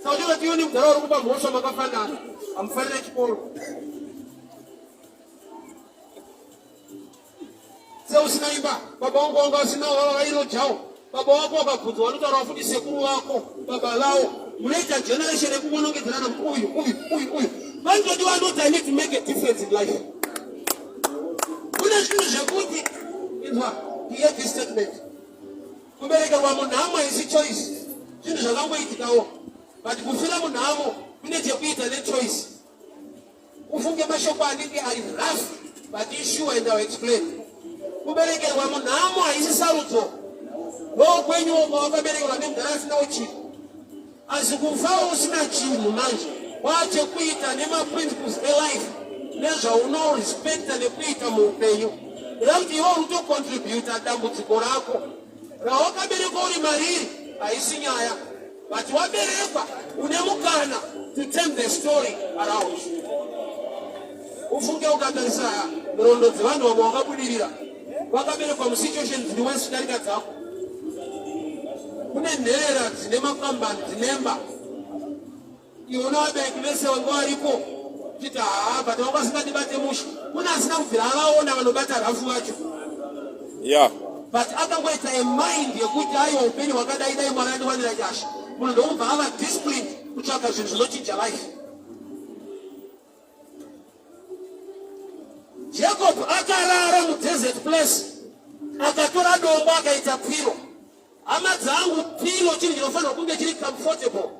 Saka uchinoti iwe nemudhara uri kupa mhosva makafanana, hamufarire chikoro. Seusina imba, baba vangu vanga vasinawo, vava vairojawo. Baba wako wakabvunzwa vanotaura futi sekuru vako, baba vavo. Munoita generation yekungonongedzerana kuti uyu, uyu, uyu, uyu. Vanotodiwa anoti I need to make a difference in life. Kune zvinhu zvekuti, inzwa, hear this statement: kuberekerwa munhamo haisi choice, zvinhu zvakangoitikawo, but kufira munhamo kune chekuita nechoice. Ufunge mashoko anenge ari rough, but isure, and I'll explain. Kuberekerwa munhamo haisi sarudzo. Ndokwenyu uko wakaberekerwa nemudhara asinawo chinhu, asi kufawo usina chinhu manje kwachekuita nemaprinciples elife, nezvaunorespecta nekuita muupenyu. Kuda kuti iwe uri kutocontributa dambudziko rako rawakaberekwa uri mariri haisi nyaya, but waberekwa une mukana to turn the story around. Ufunge, ukatarisa nhoroondo dzevanhu vamwe vakabudirira, vakaberekwa musituation dziri worse kudarika dzako. Kune nherera dzine makambani, dzinemba. Iwe vabereki vese vanga varipo chiti haa but vanga vasingandibate mushe. Kune asina kubvira avaona vanobata rafu vacho. Yeah. But akangoita a mind yekuti aiwa upenyu hwakadai dai Mwari andiwanira nyasha. Munhu ndokubva ava disciplined kutsvaga zvinhu zvinochinja life. Jacob akarara mudesert place akatora dombo akaita piro. Hama dzangu, piro chinhu chinofanirwa kunge chiri comfortable,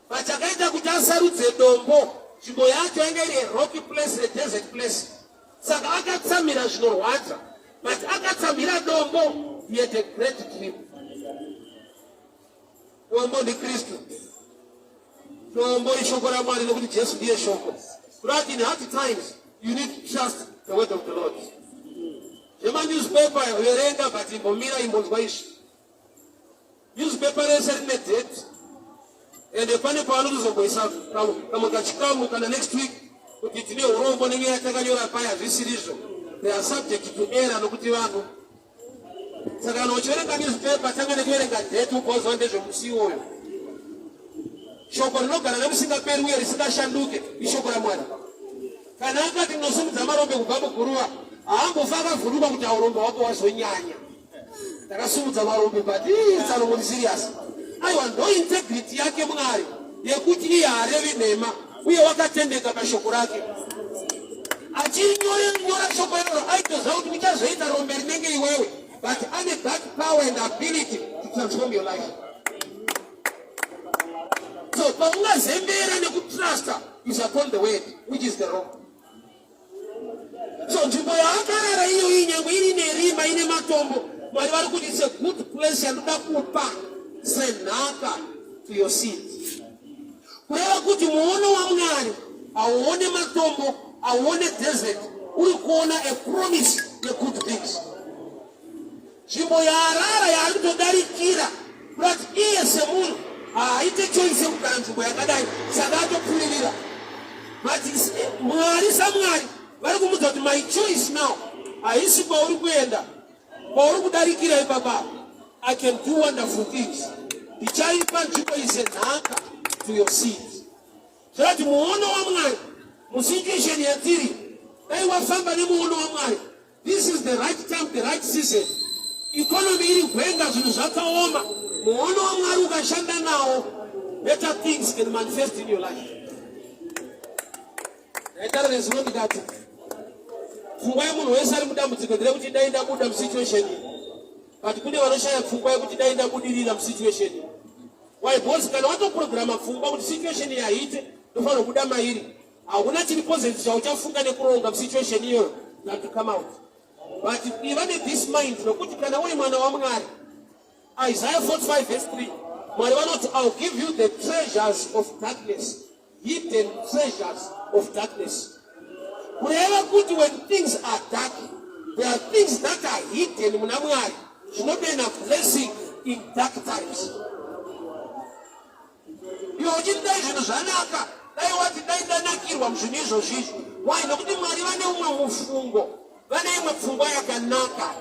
but chakaita kuti asarudze dombo. Nzvimbo yacho yanga iri a rocky place, a desert place, saka akatsamira zvinorwadza, but akatsamira dombo. He had a great dream. Dombo ndiKristu. Dombo ishoko raMwari nekuti Jesu ndiye shoko. Kurati in hard times you need to trust the word of the Lord. Zvemanewspaper verenga but imbomira imbonzwa izvi. Newspaper rese rine date. Ende pane pavanotozomboisa kamwe kachikamu kana next week kuti tine urombo nenyaya yatakanyora paya hazvisirizvo. They are subject to error nokuti vanhu. Saka kana uchiverenga newspaper tanga nekuverenga date ugoziva ndezvemusi iwoyo. Shoko rinogara nekusingaperi uye risingashanduke ishoko raMwari. Kana akati ndinosimudza marombe kubva muguruva, haambofa akavhunduka kuti aurombe hwako wazonyanya. Ndakasimudza marombe but tsano muri serious. Aiwa ndo integrity yake Mwari yekuti iye haarevi nhema uye wakatendeka pashoko rake. Achinyora shoko iroro aitoziva kuti uchazoita rombe rinenge iwewe, but ane that power and ability to transform your life. So paungazembera nekutrusta is upon the word which is the rock. So nzvimbo yaakarara iyoyi nyangwe iri nerima ine matombo, Mwari vari kuti it's a good place yandoda kupa senhaka to your seed. Kureva kuti muono waMwari hauone matombo, hauone desert, uri kuona a promise yegood things. Nzvimbo yaarara yaari kutodarikira kurati iye semunhu haaite choice yekugara nzvimbo yakadai, saka atopfuririra. But Mwari saMwari vari kumudza kuti my choice now haisi kwauri kuenda, kwauri kudarikira ipapa. I can do wonderful things. Ndichaipa nzvimbo isenhaka to your seed. Zvorati muono waMwari musituation yatiri, dai wafamba nemuono waMwari. This is the right time, the right season. Economy iri gwenga, zvinhu zvakaoma. Muono waMwari ukashanda nawo, better things can manifest in your life. Ndaitara nezuro ndikati pfungwa yemunhu wese ari mudambudziko nderekuti dai ndabuda musituation iyi, but kune vanoshaya pfungwa yekuti dai ndabudirira musituation iyi. Why? Because kana watoprograma pfungwa kuti situation iyi haiite, ndofanira kubuda mairi. Hakuna chiri positive chauchafunga nekuronga musituation iyoyo than to come out. But iva ne this mind nokuti kana uri mwana waMwari, Isaiah 45 verse 3, Mwari vanoti, I'll give you the treasures of darkness, hidden treasures of darkness. Kureva kuti when things are dark, there are things that are hidden muna Mwari zvinobena blessing in dark times. Iwe uchiti dai zvinhu zvanaka, dai wati dai ndanakirwa muzvinhu izvozvi izvi. Why? Nokuti Mwari vane umwe mufungo, vane imwe pfungwa yakanaka.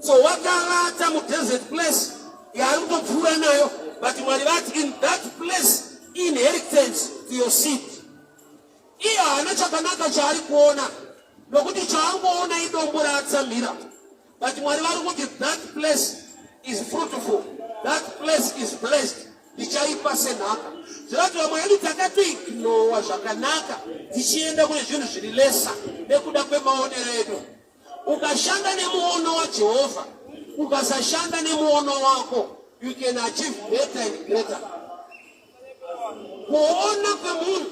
So wakavata mudesert place yaari kutopfuura nayo, but Mwari vati in that place inheritance to your seed. Iye haana chakanaka chaari kuona nokuti chaangoona idombo raatsamhira. But Mwari vari kuti that place is fruitful, that place is blessed, ndichaipa senhaka. Zvirati vamwe vedu takatoignowa zvakanaka tichienda kune zvinhu zviri lesa nekuda kwemaonero edu. Ukashanda nemuono waJehovha, ukasashanda nemuono wako, you can achieve better and greater. Kuona kwemunhu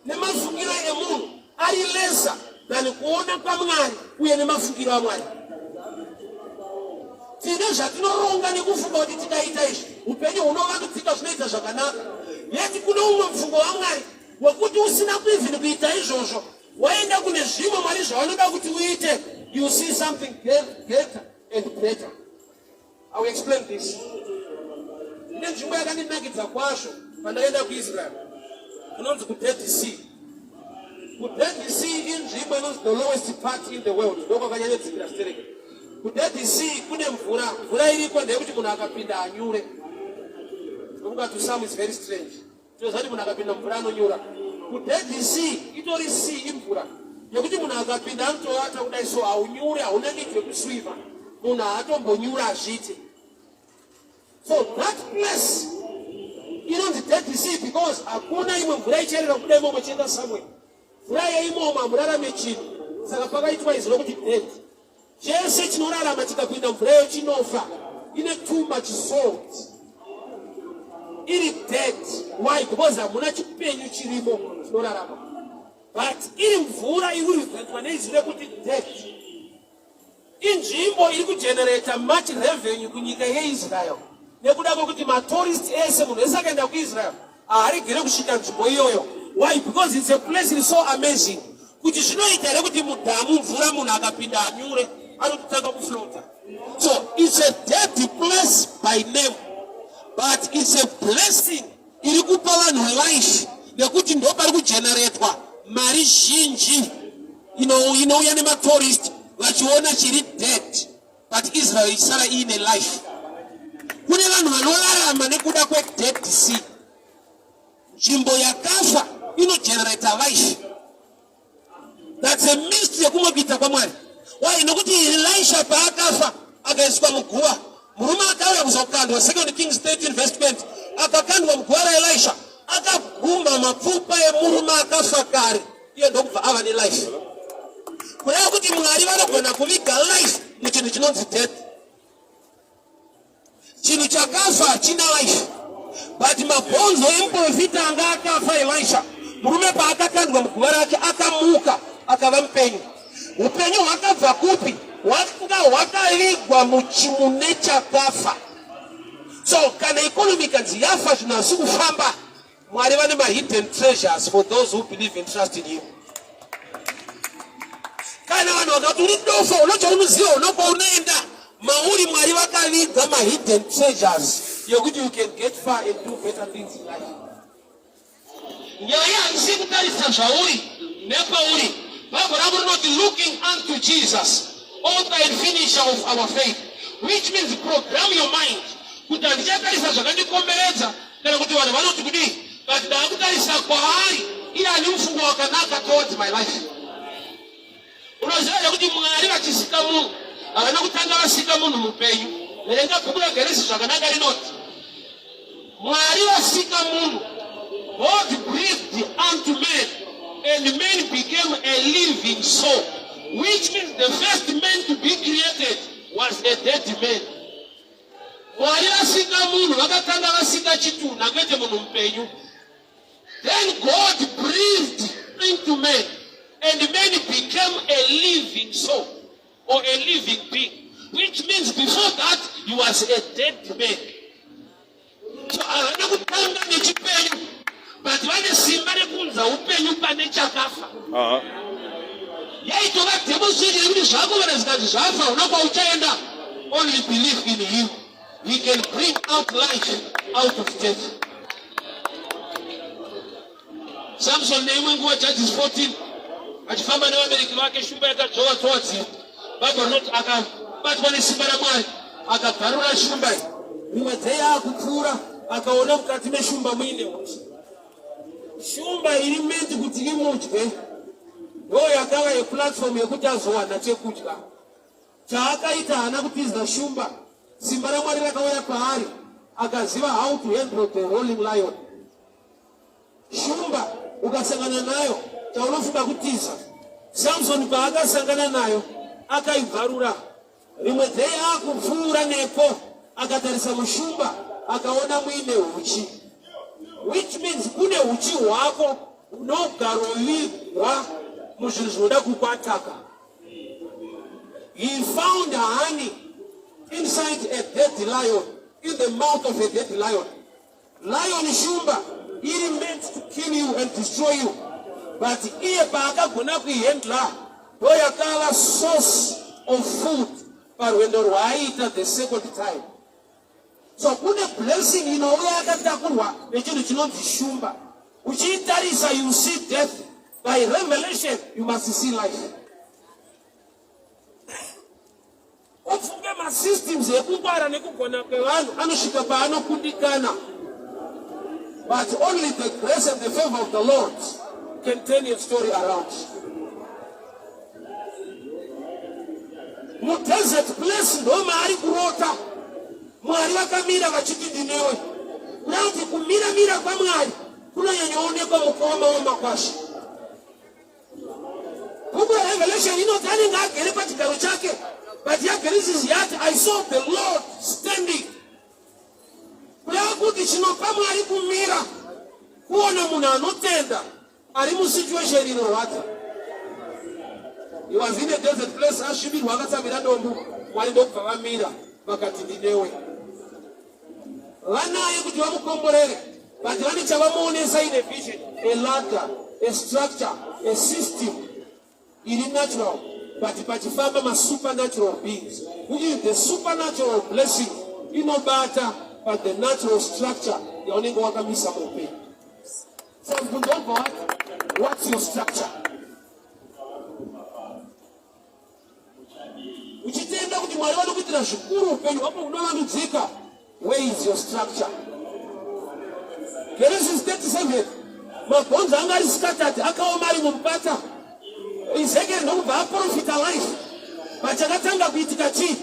nemafungiro emunhu ari lesser than kuona kwaMwari uye nemafungiro aMwari. Tine zvatinoronga nekufunga kuti tikaita izvi upenyu hunovandudzika, zvinoita zvakanaka. Yeti kune umwe mufungo waMwari wekuti usina kuivhini kuita izvozvo, waenda kune zvimwe Mwari zvavanoda kuti uite, you see something greater and better. I will explain this. Ine nzvimbo yakandinakidza kwazvo pandakaenda kuIsrael kunonzi kuDead Sea. KuDead Sea inzvimbo inonzi the lowest part in the world, ndokwakanyanyadzikira stereke. KuDead Sea kune mvura, mvura iriko ndeyekuti munhu akapinda anyure. Ndokuti some is very strange. Tinoziva kuti munhu akapinda mvura anonyura. KuDead Sea itori sea imvura yekuti munhu akapinda anotovata kudai so haunyure, hauna need yekuswima. Munhu haatombonyura hazviite. So that place inonzi Dead Sea because hakuna imwe mvura ichaerera kubuda imomo ichienda somewhere. Mvura yeimomo hamurarame chinhu, saka pakaitwa izwi rokuti dead. Chese chinorarama chikapinda mvura iyo chinofa. Ine too much salt. Iri dead. Why? Because hamuna chipenyu chirimo chinorarama. But iri mvura iri kurepresentwa neizwi rekuti dead. Inzvimbo iri kugenerata much revenue kunyika yeIsrael nekuda kwekuti matourist ese munhu wese akaenda kuIsrael haaregere kusvika nzvimbo iyoyo. Why? Because it's a place is so amazing kuti zvinoita here kuti mudhamu mvura munhu akapinda anyure anototanga kuflota. So it's a dead place by name but it's a blessing iri kupa vanhu life nekuti ndo pari kugeneretwa mari zhinji inouya nematourist vachiona chiri dead but Israel ichisara iine life. Kune vanhu vanorarama nekuda kweDead Sea. Nzvimbo yakafa inogenerata life. That's a mystery yekumwe kuita kwaMwari. Why? Nokuti Elisha paakafa akaiswa muguva, murume akauya kuzokandwa, 2 Kings 13 verse 20, akakandwa muguva raElisha, akagumha mapfupa emurume akafa kare, iye ndokubva ava nelife. Kureva kuti Mwari vanogona kuviga life muchinhu chinonzi death. Chinhu chakafa hachina life, but mabhonzo emuprofita anga akafa Elisha, murume paakakandwa muguva rake akamuka akava mupenyu. Upenyu hwakabva kupi? Hwanga hwakavigwa muchimune chakafa. So kana economy ikanzi yafa, zvinhu hazvisi kufamba, Mwari vane mahidden treasures for those who believe and trust in him. Kana vanhu vakati uri dofo, unochaunoziva unokwaunoenda, mauri Mwari vakaviga mahidden treasures yekuti you can get far and do better things in life. Nyaya haisi kutarisa zvauri nepauri. Bible rangu rinoti looking unto Jesus, author and finisher of our faith, which means program your mind kuti handichatarisa zvakandikomberedza kana kuti vanhu vanoti kudii, but ndaakutarisa kwaari iye ane mufungo wakanaka towards my life. Unoziva here kuti Mwari vachisika munhu havana kutanga vasika munhu mupenyu? Verenga bhuku raGenesi zvakanaka, rinoti Mwari vasika munhu, God breathed unto man and man became a living soul, which means the first man to be created was a dead man. Mwari vasika munhu vakatanga vasika chitunha kwete munhu mupenyu. Then God breathed into man and man became a living soul or a living being, which means before that he was a dead man. So havana kutanga nechipenyu, but vane simba rekuunza upenyu pane chakafa. Yaitova demonstration yekuti zvako kana zvikanzi zvafa una kwauchaenda, only believe in him, he can bring out life out of death. Samson neimwe nguva, Judges 14, achifamba nevabereki vake, shumba yakadzvova dzova dziva. Bible rinoti akabatwa nesimba raMwari akabvarura shumba iyi. Rimwe dzei akupfuura akaona mukati meshumba muine huchi. Shumba iri meant kuti imudye ndo yakava yeplatform yekuti azowana chekudya. Chaakaita haana kutiza shumba. Simba raMwari rakauya paari akaziva how to handle the rolling lion. Shumba ukasangana nayo chaunofunga kutiza. Samson paakasangana nayo akaibvarura. Rimwe dzei akupfuura nepo akatarisa mushumba akaona muine huchi, which means kune huchi hwako hunogarovigwa muzvinhu zvinoda kukwataka. He found honey inside a dead lion, in the mouth of a dead lion. Lion shumba iri meant to kill you and destroy you, but iye paakagona kuihandla ndo yakava source of food parwendo rwaaiita the second time. So kune blessing inouya yakatakurwa nechinhu chinonzi shumba. Uchiitarisa you see death, by revelation you must see life. Ufunge masystems ekungwara nekugona kwevanhu anosvika paanokundikana. But only the grace and the favor of the Lord can turn your story around. Mudesert place ndo maari kurota. Mwari vakamira vachiti ndinewe. Kuda kuti kumira-mira kwaMwari kunonyanyoonekwa mukuoma wamakwasha. Bhuku raRevelation inoti anenge agere pachigaro chake, but yaGenesis yati I saw the Lord standing. Kureva kuti chinopa Mwari kumira kuona munhu anotenda ari musituation inorwadza. He was in a desert place, asvibirwa akatsamira dombo, Mwari ndokubva vamira vakati ndinewe. Vanaye kuti vamukomborere, but vane chavamuonesa in a vision, a ladder, a structure, a system iri natural, but pachifamba masupernatural beings, which is the supernatural blessing inobata but the natural structure yaunenge wakamisa muupenyu. Saka mubvunzo wobva wati, what's your structure? Uchitenda kuti Mwari vanokuitira zvikuru, upenyu hwako hunovandudzika, where is your structure? Genesis 37, mabhonzo anga ari scattered, akaoma ari mumupata. Ezekiel ndokubva aprofita life, but chakatanga kuitika chii?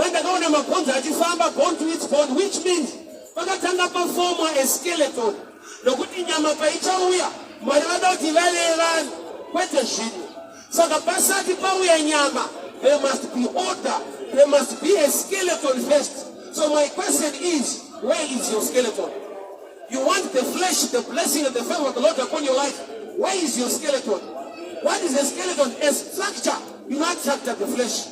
Ndakaona mabhonzo achifamba, bone to its bone, which means pakatanga pafomwa a skeleton, nokuti nyama paichauya, Mwari vada kuti vave vanhu kwete zvinhu. Saka pasati pauya nyama, there must be order, there must be a skeleton first. So my question is, where is your skeleton? You want the flesh, the blessing and the favor of the Lord upon your life. Where is your skeleton? What is a skeleton? A structure. You not structure the flesh.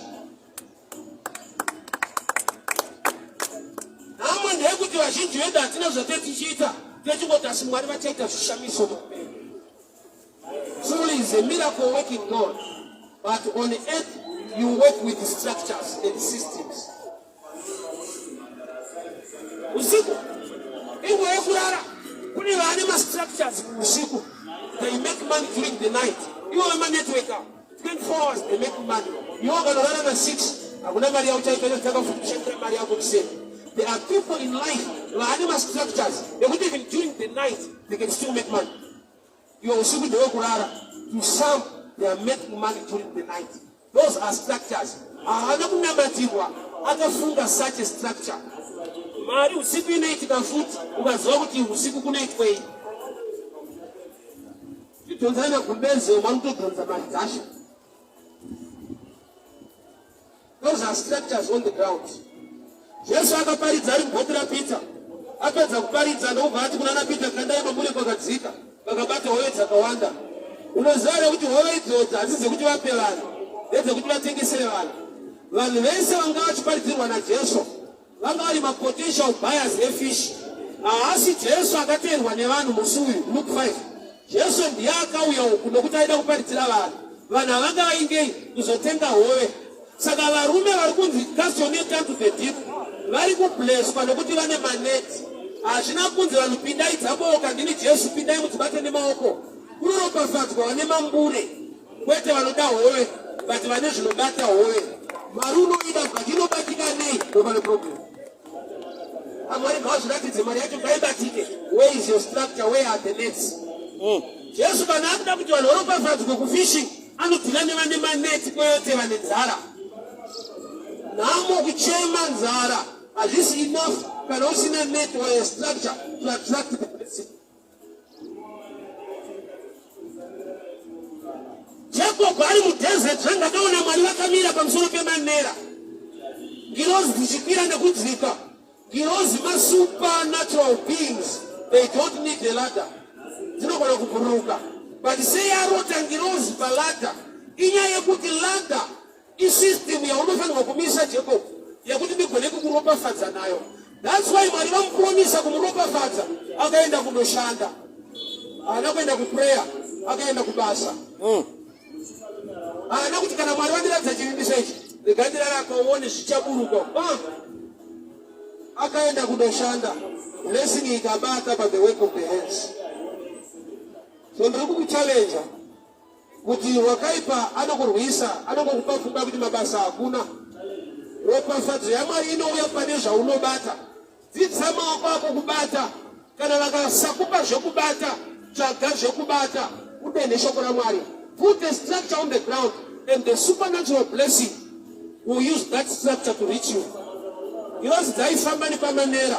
Nhamo ndeyekuti vazhinji vedu hatina zvatee tichiita, techingoti asi Mwari vachaita zvishamiso muupenyu. Truly is a miracle working God, but on earth you work with structures and systems. Usiku inguva yekurara, kune vane mastructures usiku, they make money during the night. Ivo vemanetwork 24 hours they make money. Iwe ukanorara na 6 hakuna mari yauchaita, chotanga futi kushandira mari yako kuseni. There are people in life vane mastructures ekuti even during the night they can still make money. Iwe usiku ndewekurara. To some they are making money during the night. Those are structures. Haana kunamatirwa, akafunga such a structure. Mari usiku inoitika futi, ukaziva kuti usiku kunoitwei. Chidhonzana gumbeze, vanotodhonza mari dzacho. Those are structures on the ground. Jesu akaparidza ari mubhoti raPeter. Apedza kuparidza ndokubva ati kuna naPeter, kandai mambure kwakadzika. Vakabata hove dzakawanda. Unoziva here kuti hove idzodzo hadzisi dzekuti vape vanhu, ndedzekuti vatengesere vanhu. Vanhu vese vanga vachiparidzirwa naJesu vanga vari mapotential buyers efish. Haasi Jesu akateerwa nevanhu musi uyu, Luke 5. Jesu ndiye akauya uku nokuti aida kuparidzira vanhu. Vanhu havanga vaingei kuzotenga hove. Saka varume vari kunzi cast your net unto the deep vari kubleswa nokuti vane maneti. Hazvina kunzi vanhu pindai dzaboka, ndini Jesu, pindai mudzibate nemaoko. Kunoropafadzwa vane mambure, kwete vanoda hove, but vane zvinobata hove. Mari unoida but inobatika nei? Ndopane problem. Amwari ngavazviratidze, mari yacho ngaibatike. Where is your structure? Where are the nets? Jesu kana akuda kuti vanhu varopafadzwe kufishing, anodhila nevane maneti kwete vane nzara. Nhamo kuchema nzara hazvisi enough kana usina net or a structure to attract the blessing. Jacob ari mudesert, zvandakaona Mwari vakamira pamusoro pemanera, ngirozi dzichikwira nekudzika. Ngirozi masupernatural beings, they don't need a ladder, dzinogona kubhururuka. But sei arota ngirozi paladder? Inyaya yekuti ladder isystem yaunofanirwa kumisa Jacob, yekuti ndigone kukuropafadza nayo. That's why Mwari vamupromisa kumuropafadza, akaenda kunoshanda. Haana kuenda kuprayer, akaenda kubasa. Haana kuti kana Mwari vandiratidza chivimbiso ichi, rega ndirarapa uone zvichaburuka. Akaenda kunoshanda, blessing ikabata by the work of the hands. So ndiri kukuchallenge kuti wakaipa anokurwisa, anongokupa pfungwa kuti mabasa hakuna. Ropafadzo yaMwari inouya pane zvaunobata. Dzidzisa maoko ako kubata. Kana vakasakupa zvekubata, tsvaga zvekubata udenhe shoko raMwari. Put a structure on the ground and the supernatural blessing will use that structure to reach you. Ngirozi dzaifamba nepamanera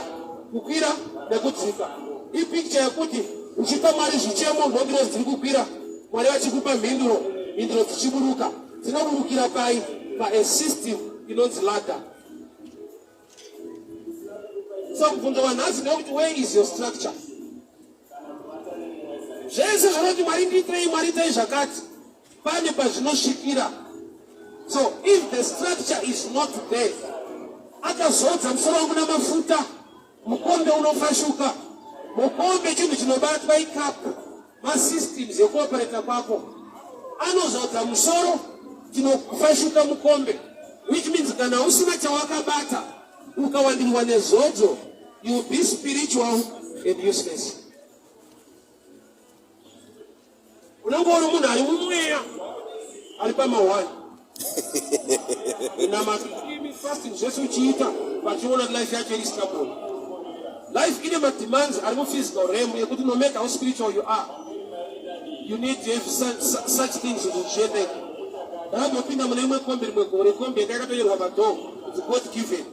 kukwira nekudzika. Ipicture yekuti uchipa Mwari zvichemo ndongirozi dziri kukwira, Mwari vachikupa mhinduro, mhinduro dzichiburuka. Dzinoburukira pai? Pa a system inonzi ladder. So mubvunzo wanhasi ndewekuti where is your structure? Zvese zvinoti Mwari ndiitirei, Mwari itai zvakati, pane pazvinosvikira. So if the structure is not there, akazodza musoro wangu namafuta, mukombe unofashuka. Mukombe chinhu chinobatwa ikapu, masystems ekuoperata kwako. Anozodza musoro, tinofashuka mukombe, which means kana usina chawakabata ukawandirwa nezodzo, you will be spiritual and useless. Unenge uri munhu ari mumweya ari pamahwani inamatoimi fasting zvese uchiita vachiona life yacho iri stable. Life ine mademands ari muphysical realm yekuti no matter how spiritual you are, you need to have such things kuti zviendeke. Ndakambopinda mune imwe kombi rimwe gore, kombi yanga yakatonyorwa padhoo kuti God given.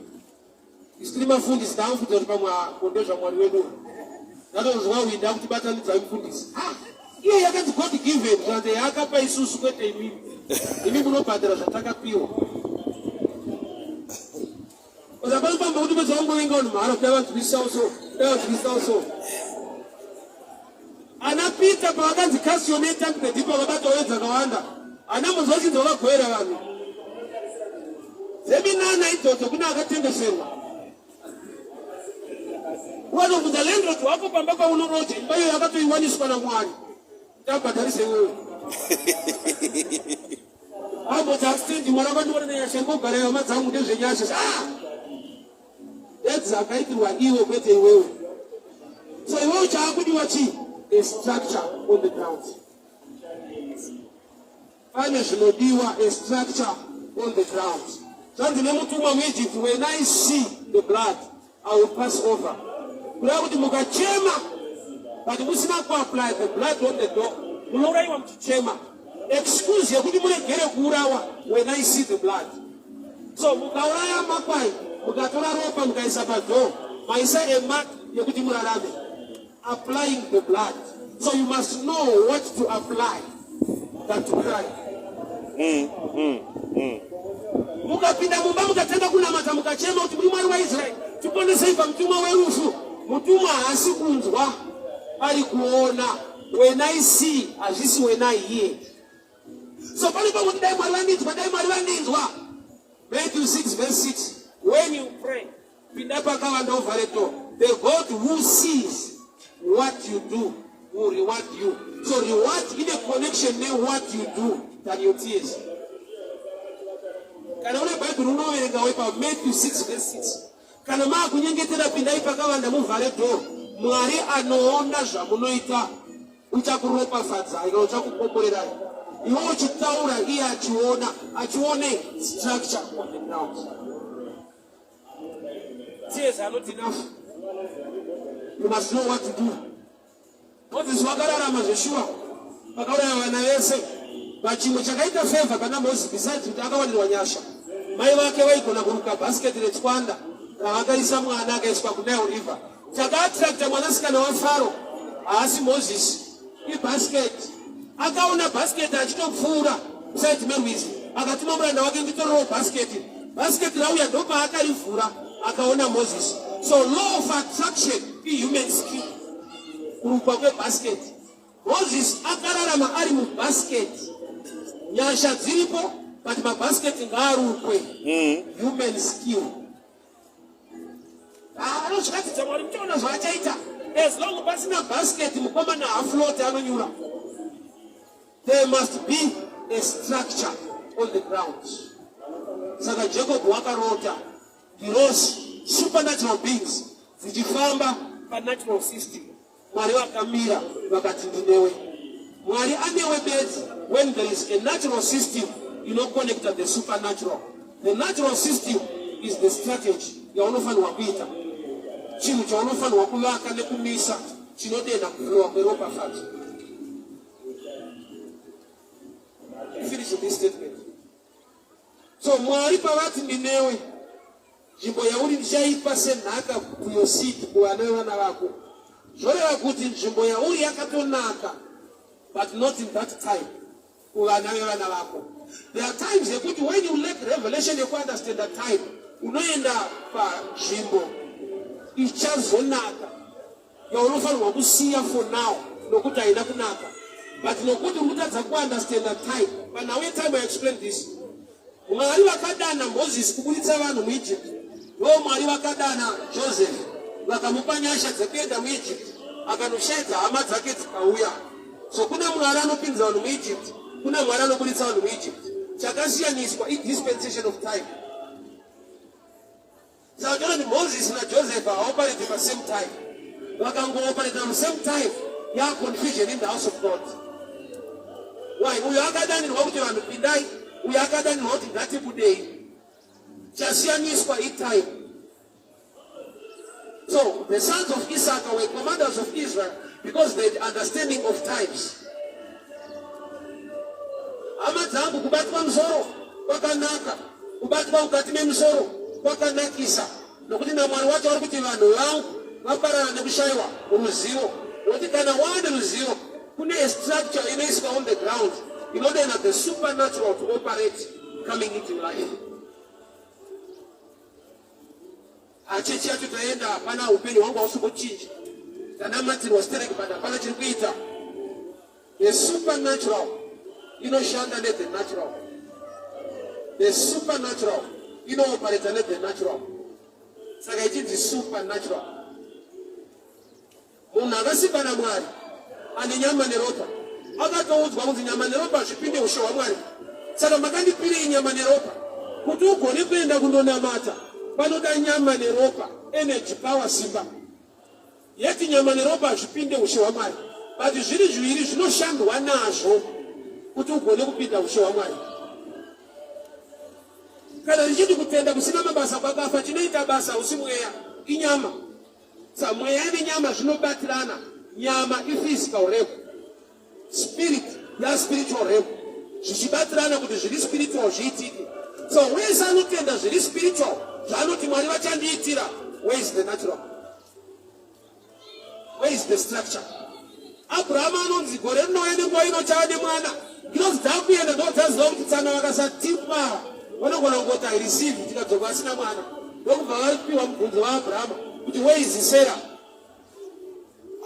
Isu tiri mafundisi taamufudza kuti pamwe ko ndezvaMwari wedu. Ndatonzwa winda kuti batanidzai mufundisi. Ah, iye yakanzi God given zvanzi yaakapa isusu kwete imimi. Imi munobhadhara zvatakapiwa. Usapano pamba kuti pedza wangovenga vanhu mahara kuda vanzwisisawo so, kuda vanzwisisawo so. Ana Peter pavakanzi cast your net unto the deep vakabata hove dzakawanda. Ana Moses vachinzi vakagoera vanhu. Dzeminana idzodzo kune akatengeserwa. Wanobvunza landlord wako pamba paunoroja imba iyo yakatoiwaniswa naMwari. Tabhadharise iwewe. Amboti accident mwana akandiona nenyasha ingogara hama dzangu ndezvenyasha. Ah! Edzi akaitirwa iwe kwete iwewe. So iwewe chaakudiwa chii? A structure on the ground. Pane zvinodiwa a structure on the ground. Zvanzi nemutumwa muEgypt, when I see the blood, I will pass over. Kureva kuti mukachema but musina kuapply the blood on the door, munourayiwa muchichema. Excuse yekuti muregere kuurawa when I see the blood. So mukauraya makwai mukatora ropa mukaisa padoor, maisa a mark yekuti murarame. Applying the blood. So you must know what to apply than to cry. Mukapinda mumba mukatanga kunamata mukachema kuti muri Mwari waIsraeri, tiponesei pamutumwa werufu. Mutumwa haasi kunzwa, ari kuona. When I see, hazvisi when I hear. So pane pakuti dai Mwari vandinzwa, dai Mwari vandinzwa. Matthew 6 verse 6. When you pray, pinda pakavanda uvhare door. The God who sees what you do will reward you. So reward in a connection ne what you do than your tears. Kana une Bible unoverenga wepa Matthew 6 verse 6. Kana maakunyengetera pindai pakavanda muvhare door. Mwari anoona zvamunoita uchakuropafadzai kana uchakukomborerai. Iwe uchitaura iye achiona, achione structure on the ground. Tears are not enough. You must know what to do. Moses wakararama zveshuwa vakauraya vana vese but chimwe chakaita favor pana Moses besides kuti akawanirwa nyasha, mai vake vaigona kuruka basket retswanda ravakaisa mwana akaiswa kuNile River. Chakaattracta mwanasikana waFaro haasi Moses, ibasket. Akaona basket achitopfuura side merwizi, akatuma muranda wake nditorewo basket. Basket rauya ndopaakarivhura akaona Moses. So law of attraction ihuman skill, kurukwa kwebasket. Moses akararama ari mubasket. Nyasha dziripo but mabasket ngaarukwe. Human skill. Anozviratidza Mwari muchaona zvaachaita. As long pasina basket mukomana hafloat anonyura. There must be a structure on the ground. Saka Jacob wakarota ngirozi, supernatural beings dzichifamba panatural system. Mwari vakamira vakati ndinewe. Mwari anewe bedzi when there is a natural system inoconnecta the supernatural. The natural system is the strategy yaunofanirwa kuita. Chinhu chaunofanirwa kuvaka nekumisa chinodenha kuflowa kweropafadzo. Finish this statement. So Mwari pavati ndinewe, nzvimbo yauri ndichaipa senhaka to your seed, kuvana vevana vako. Zvoreva kuti nzvimbo yauri yakatonaka, but not in that time, kuvana vevana vako. There are times yekuti when you lack revelation yekuunderstand the time, unoenda panzvimbo ichazonaka yaunofanirwa kusiya for now nokuti haina kunaka, but nokuti uri kutadza kuunderstanda time. Panhau yetime, I explain this. Mwari vakadana Moses kuburitsa vanhu muEgypt, ndo Mwari vakadana Joseph vakamupa nyasha dzekuenda muEgypt, akanoshaidza hama dzake dzikauya. So kuna Mwari anopinza vanhu muEgypt, kuna Mwari anoburitsa vanhu muEgypt. Chakasiyaniswa idispensation of time. Saka toona kuti Moses naJoseph havaoperate pa same time. Vakangooperate pa same time, ya confusion in the house of God. Why? Uyo akadanirwa kuti vanhu pindai, uyo akadanirwa kuti ngatibudei. Chasiyaniswa itime. So the sons of Issachar were commanders of Israel because they had understanding of times. Hama dzangu, kubatwa musoro kwakanaka, kubatwa mukati memusoro kwakanakisa, nokuti naMwari wacho vari kuti vanhu vangu vaparara nekushayiwa ruzivo. Nokuti kana wane ruzivo, kune structure inoiswa on the ground inodena the supernatural to operate coming into life. Achechi yacho taenda, hapana, upenyu hwangu hausi kuchinja. Tanamatirwa stereki, but hapana chiri kuita. The supernatural inoshanda nethe natural. The supernatural inoopareta nethe natural. Saka ichinzi supernatural. Munhu akasimba naMwari ane nyama neropa akatoudzwa kunzi nyama neropa hazvipinde ushe hwaMwari. Saka makandipirei nyama neropa? Kuti ugone kuenda kundonamata panoda nyama neropa, energy, power, simba. Yeti nyama neropa hazvipinde ushe hwaMwari, but zviri zviviri zvinoshandwa nazvo kuti ugone kupinda ushe hwaMwari. Kana richiti kutenda kusina mabasa kwakafa, chinoita basa usi mweya, inyama. Sa mweya nenyama zvinobatirana. Nyama iphysical realm, spirit yaspiritual realm, zvichibatirana kuti zviri spiritual zviitike. So wese anotenda zviri spiritual zvaanoti Mwari vachandiitira, where is the natural? Where is the structure? Abrahama anonzi gore rinouya nenguva ino chava nemwana. Ngirozi dzakuenda ndo dzaziva kuti tsana vakasatipa vanogona kungoti I receive, tikadzoka asina mwana. Ndokubva vapiwa mubvunzo waAbrahama kuti where is Sarah?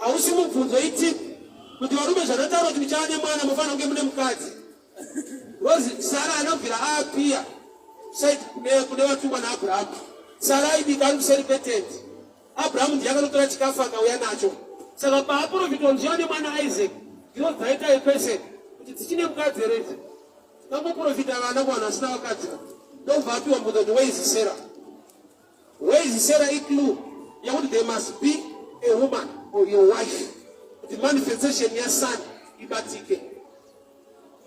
Hausi mubvunzo, itip kuti varume, zvandataura kuti ndichava nemwana, mufanira kunge mune mukadzi. Because Sara anobvira aapia side kune vatumwa naAbrahama. Sara aibika ari kuseri kwetende. Abrahamu ndiye akanotora chikafu akauya nacho. Saka paaprofitwa nziyo nemwana Isaac, ndiro dzaita equation kuti dzichine mukadzi here idzi. Tingangoprofita vana kuvanhu vasina vakadzi. Ndobva apiwa mubvunzo kuti where is Sarah? Where is Sarah iclue yekuti there must be a woman or your wife kuti manifestation yason ibatike.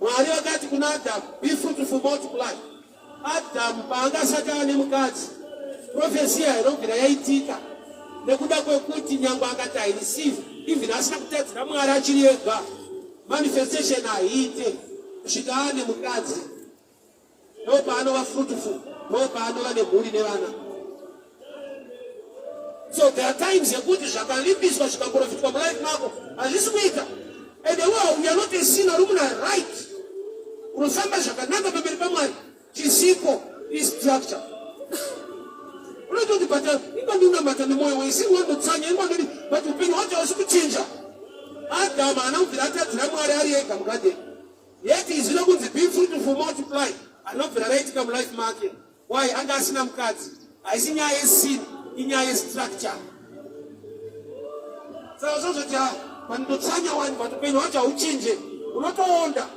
Mwari vakati kuna Adamu, be fruitful, multiply. Adamu paanga asati ava nemukadzi, prophecy inobvira yaitika nekuda kwekuti nyangwe akati I receive, even asina kutadzira Mwari achiri ega, manifestation haiite kusvika ane mukadzi. Ndo paanova fruitful, ndo paanova nemhuri nevana. So there are times yekuti zvakalimbiswa zvikaprofitwa mulife mako hazvisi kuita, and well, we are not a sinner. Uri muna right, unofamba zvakanaka pamberi paMwari. Chisipo istructure. Unototi, but inga ndinamata nemwoyo wese, inga ndotsanya, inga ndodi, but upenyu hwacho hausi kuchinja. Adamu haana kubvira atadzira Mwari ari ega mugadheni, yet izwi rokunzi be fruitful, multiply anobvira raitika mulife make. Why? Anga asina mukadzi. Haisi nyaya yesin, inyaya yestructure. Saka zvozoti ha pandotsanya wani, but upenyu hwacho hauchinje, unotoonda.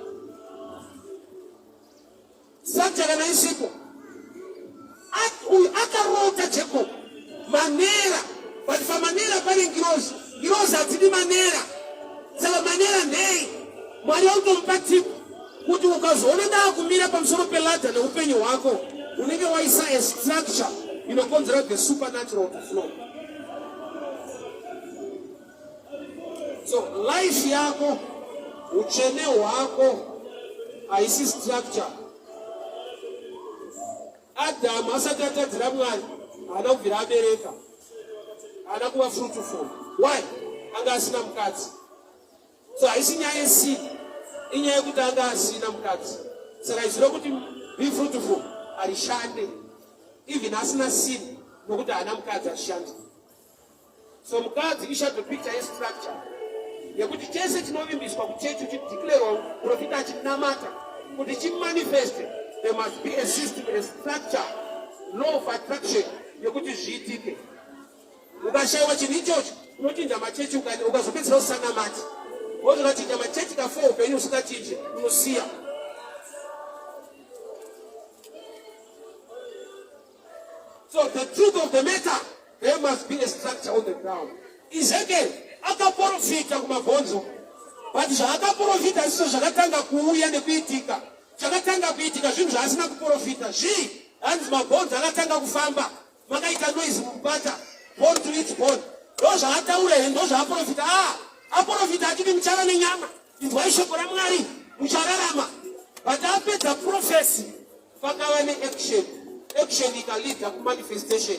Structure kana isipo. Uyu akarota Jacob manera, but pamanera pane ngirozi. Ngirozi hadzidi manera. Saka manera ndei? Mwari vakutomupa tip kuti ukazoona ndaakumira pamusoro peladder neupenyu hwako, unenge waisa a structure inokonzera the supernatural to flow. So life yako, utsvene hwako haisi structure. Adamu asati atadzira Mwari haana kubvira abereka, haana kuva fruitful. Why? Anga asina mukadzi. So haisi nyaya yesin, inyaya yekuti anga asina mukadzi. Saka izwi rokuti be fruitful harishande even asina sin, nokuti haana mukadzi ashande. So mukadzi ishadow picture yestructure yekuti chese chinovimbiswa kuchechi uchideclarwa profita achinamata kuti chimanifeste, there must be a system, a structure, law of attraction yekuti zviitike. Ukashayiwa chinhu ichocho unochinja machechi, ukazopedzisira usanamati, wozokachinja machechi kafo upenyu usingachinji, unosiya. So the truth of the matter, there must be a structure on the ground. Ezekiel akaprofita kumabhonzo, but zvaakaprofita zviso zvakatanga kuuya nekuitika. Chakatanga kuitika zvinhu zvaasina kuprofita. Zvii? Hanzi mabhonzo akatanga kufamba, makaita noise mumupata, bone to its bone. Ndo zvaataura here? Ndo zvaaprofita? Ah, aprofita achiti muchava nenyama, inzwai shoko raMwari, muchararama. But apedza prophecy, pakava neaction, action ikaleada kumanifestation.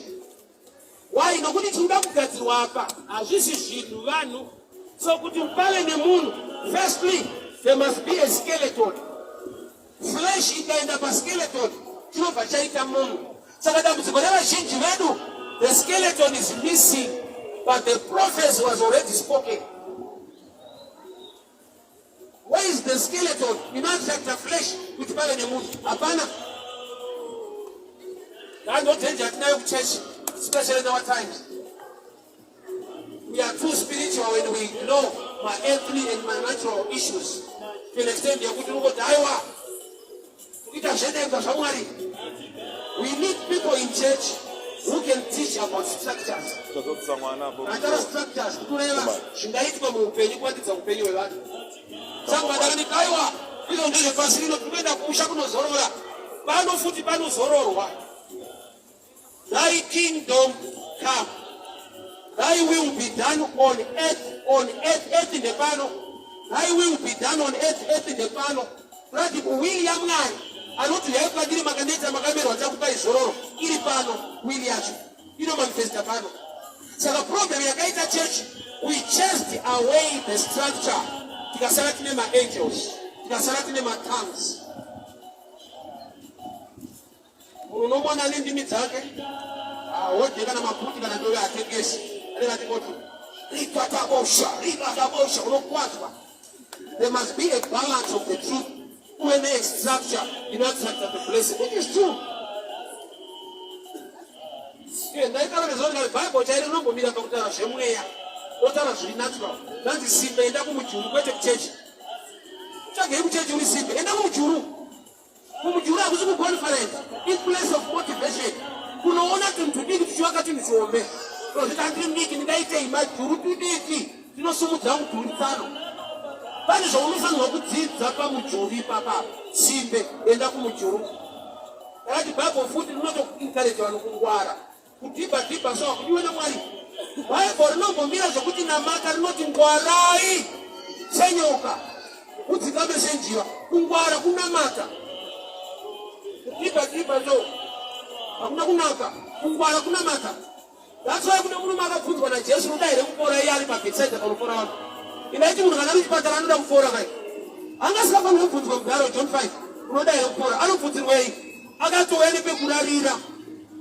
Why? Nokuti tinoda kugadzirwa apa hazvisi zvinhu vanhu. So kuti pave nemunhu, firstly there must be a skeleton. Flesh ikaenda paskeleton chinobva chaita munhu. Saka dambudziko revazhinji vedu, the skeleton is missing but the prophecy was already spoken. Where is the skeleton inoattracta flesh kuti pave nemunhu? Hapana. Ndo danger yatinayo kuchechi, especially in our times. We are too spiritual when we ignore my earthly and my natural issues to an extent yekuti unongoti aiwa, kuita zvedenga zvaMwari. We need people in church who can teach about structures. Tazobvisa mwana apo. Atara structures kutoreva zvingaitwa muupenyu kuwandidza upenyu hwevanhu. Saka vadarika aiwa, izvo ndezvepasi rino, tinoenda kumusha kunozorora. Pano futi panozororwa. Thy kingdom come, thy will be done on earth, on earth, earth ndepano. Thy will be done on earth, earth ndepano. Kurati will yaMwari anoti uyai kwandiri makaneta makamerwa chakupai zororo, iri pano will yacho inomanifesta pano. Saka problem yakaita church, we chased away the structure, tikasara tine maangels, tikasara tine matongues. Munhu unomona nendimi dzake haodye kana maputi kana ndove hatengesi, anenge achingoti rikatabosha rikatabosha, unokwadzwa. There must be a balance of the truth, kuve nestructure inoattracta the blessing, which is true. Ndaitaura nezvo ndikati Bible chairo rinombomira pakutaura zvemweya, rotaura zviri natural. Ndanzi simbe enda kumujuru, kwete kuchechi. Tsvagei kuchechi uri simbe, enda kumujuru. Kumujuru hakusi kuconference, it's place of motivation. Kunoona tunhu tudiki tuchivaka chinhu chihombe. Tozviti handiri mudiki ndingaitei? Majuru tudiki tinosumudza mudhuri tsano. Pane zvaunofanirwa kudzidza pamujuru ipapa. Simbe enda kumujuru. Ndakati Bible futi rinotoencourage vanhu kungwara. Kudhibha dhibha so hakudiwe naMwari. Bible rinombomira zvokuti namata, rinoti ngwarai senyoka, udzikame senjiva. Kungwara kunamata. Kudhibha dhibha so hakuna kunaka. Kungwara kunamata. That's why kune murume akabvunzwa naJesu, unoda here kupora, iye ari paBethsaida panopora vanhu. Indaiti munhu kana ari kuchipatara anoda kupora kai? Anga asingafaniri kubvunzwa kudaro. John 5, unoda here kupora? Anobvunzirwei? Akatouya nepekurarira,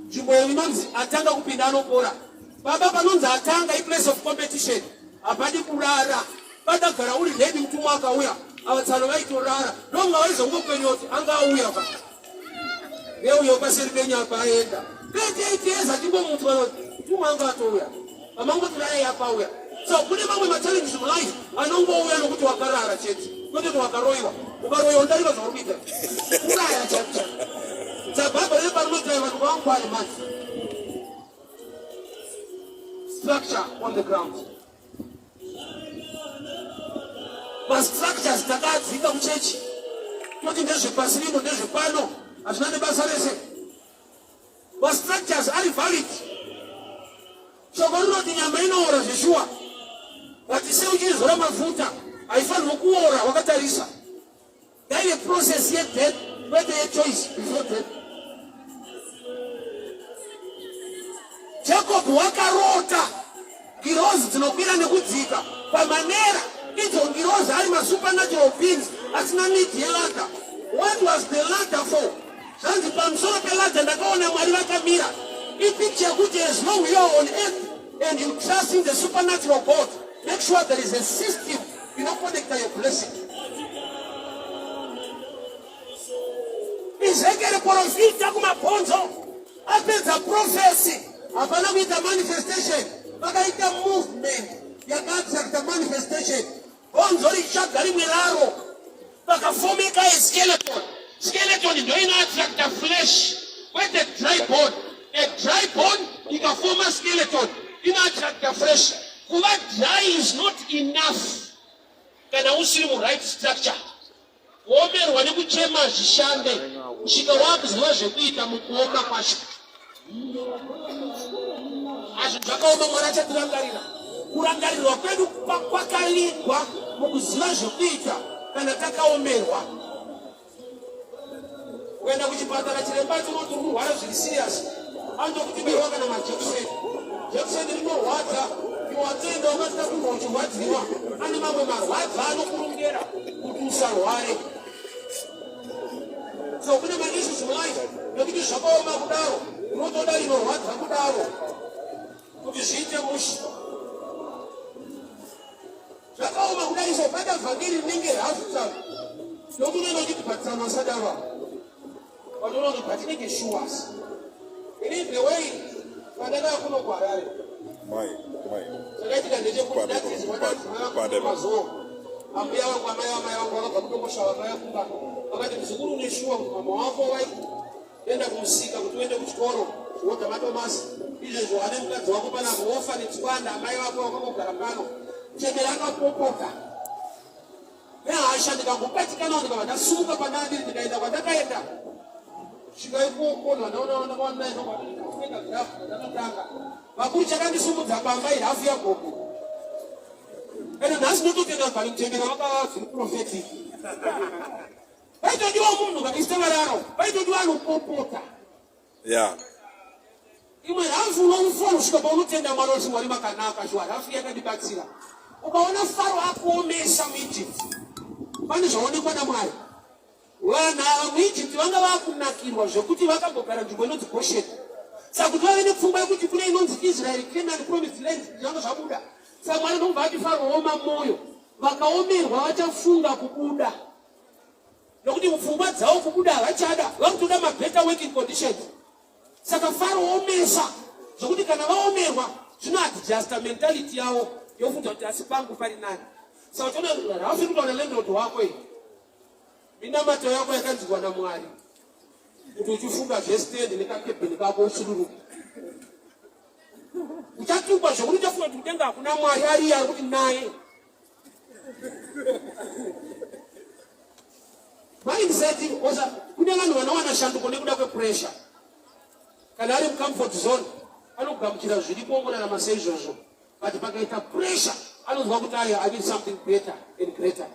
nzvimbo iyo inonzi atanga kupinda anopora. Baba, panonzi atanga iplace of competition, hapadi kurara, padagara uri ready. Mutumwa akauya, ava tsano vaitorara, ndonga vaizongokwenyoti anga auya pa neuyo paseri penyu apa aenda 38 years achingomutswa, mutumwa anga atouya pamangoti raye apauya. So kune mamwe machallenges mulife anongouya nokuti wakarara chete, kwete kuti wakaroyiwa. Ukaroyiwa unodarika zvauri kuita, kuraya chaiko chaiko. Sabhaibheri reparinotaura vanhu vangware manje. Structure on the ground, mastructures takadzika kuchechi, toti ndezvepasi rino, ndezvepano, hazvina nebasa rese. Mastructures ari valid. Shoko rinoti nyama inoora zveshuwa. But sei uchizora mafuta haifanirwa kuora wakatarisa. Yaive process yedeath kwete yechoice before death. Jacob wakarota ngirozi dzinokwira nekudzika pamanera idzo ngirozi ari masupernatural beings asina need yeladder. What was the ladder for? Zvanzi pamusoro peladder ndakaona Mwari vakamira. Ipicture yekuti as long you are on earth and you trust in the supernatural God, make sure there is a system inoconnecta your blessing. Ezekiel profita kumabhonzo apedza prophecy hapana kuita manifestation, vakaita movement yakaattracta manifestation. Bhonzo richaga rimwe raro pakafomeka a skeleton. Skeleton ndo inoattracta flesh kwete dry bone. A dry bone ikafoma skeleton inoattracta flesh. Kuva dry is not enough kana usiri muright structure. Kuomerwa nekuchema hazvishande kusvika wakuziva zvekuita mukuoma kwacho. Hazvinhu zvakaoma, Mwari achatirangarira. Kurangarirwa kwedu kwakavigwa mukuziva zvekuita kana takaomerwa. Kuenda kuchipatara chiremba chinoti uri kurwara zviri serious, anotokuti baiwa kana majekiseni. Jekiseni rinorwadza, iwatenda ukasika kunge uchirwadziwa. Ane mamwe marwadzo anokurongera kuti usarware. So kune maissues mulife nekuti zvakaoma kudaro, unotoda rinorwadza kudaro kuti zviite mushe. Zvakaoma kudai so bata vhangeri rinenge hafu tsano nokunoona uchiti patsano asadaro apa vanoona kuti patinenge shuwas ini the way pandakaya kuno kuharare chakaitika ndechekuti ndatizwa ndazivaakumazuva ambuya vangu amai vamai vangu vakabva kudomboshava vakauya kumba vakati muzukuru une shuwa kuti mama wako Enda kumusika kuti uende kuchikoro wodya madomasi izvezvo wane mukadzi wako panapa wofa netswanda amai vako vakangogara pano chembere akapopota nehasha ndikangobatikanawo ndikabva ndasumuka pandanga ndiri ndikaenda kwandakaenda svika ikoko ndanaonaonakawanaiaeka grafu ndakatanga vakuru chakandisumudza pamba ihafu yagogo ende nhasi ndototenda bvani mutembera vakava zviri prophetic Paitodiwa munhu vakaisa vararo, paitodiwa anopopota. Yeah. Imwe rafu unofa kusvika paunotenda Mwari kuti Mwari makanaka shuwa rafu yakandibatsira. Ukaona Faro akuomesa muEgypt, pane zvaonekwa naMwari. Vanhu ava muEgypt vanga vakunakirwa zvekuti vakambogara nzvimbo inonzi Goshen. Saka kuti vave nepfungwa yekuti kune inonzi Israel, Canaan, Promised Land zvanga zvabuda. Saka Mwari ndokubva ati Faro oma moyo. Vakaomerwa vachafunga kubuda. Nokuti mupfungwa dzavo kubuda havachada, vakutoda mabetter working conditions. Saka Faro omesa zvokuti kana vaomerwa zvinoadjusta mentality yavo yofunga kuti asi pangu pari nani. Saka uchiona Ralph kutaura landlord wako iyi, minamato yako yakanzwiwa naMwari kuti uchifunga zvestand nekakebhini kako usuduruke. Uchatukwa zvokuti uchafunga kuti kudenga hakuna Mwari ariye ari kuti naye. Mindset osa kune vanhu vanowana shanduko nekuda kwepressure. Kana ari mucomfort zone anogamuchira zviripo ongorarama seizvozvo, but pakaita pressure anonzwa kuti aya I need something better and greater.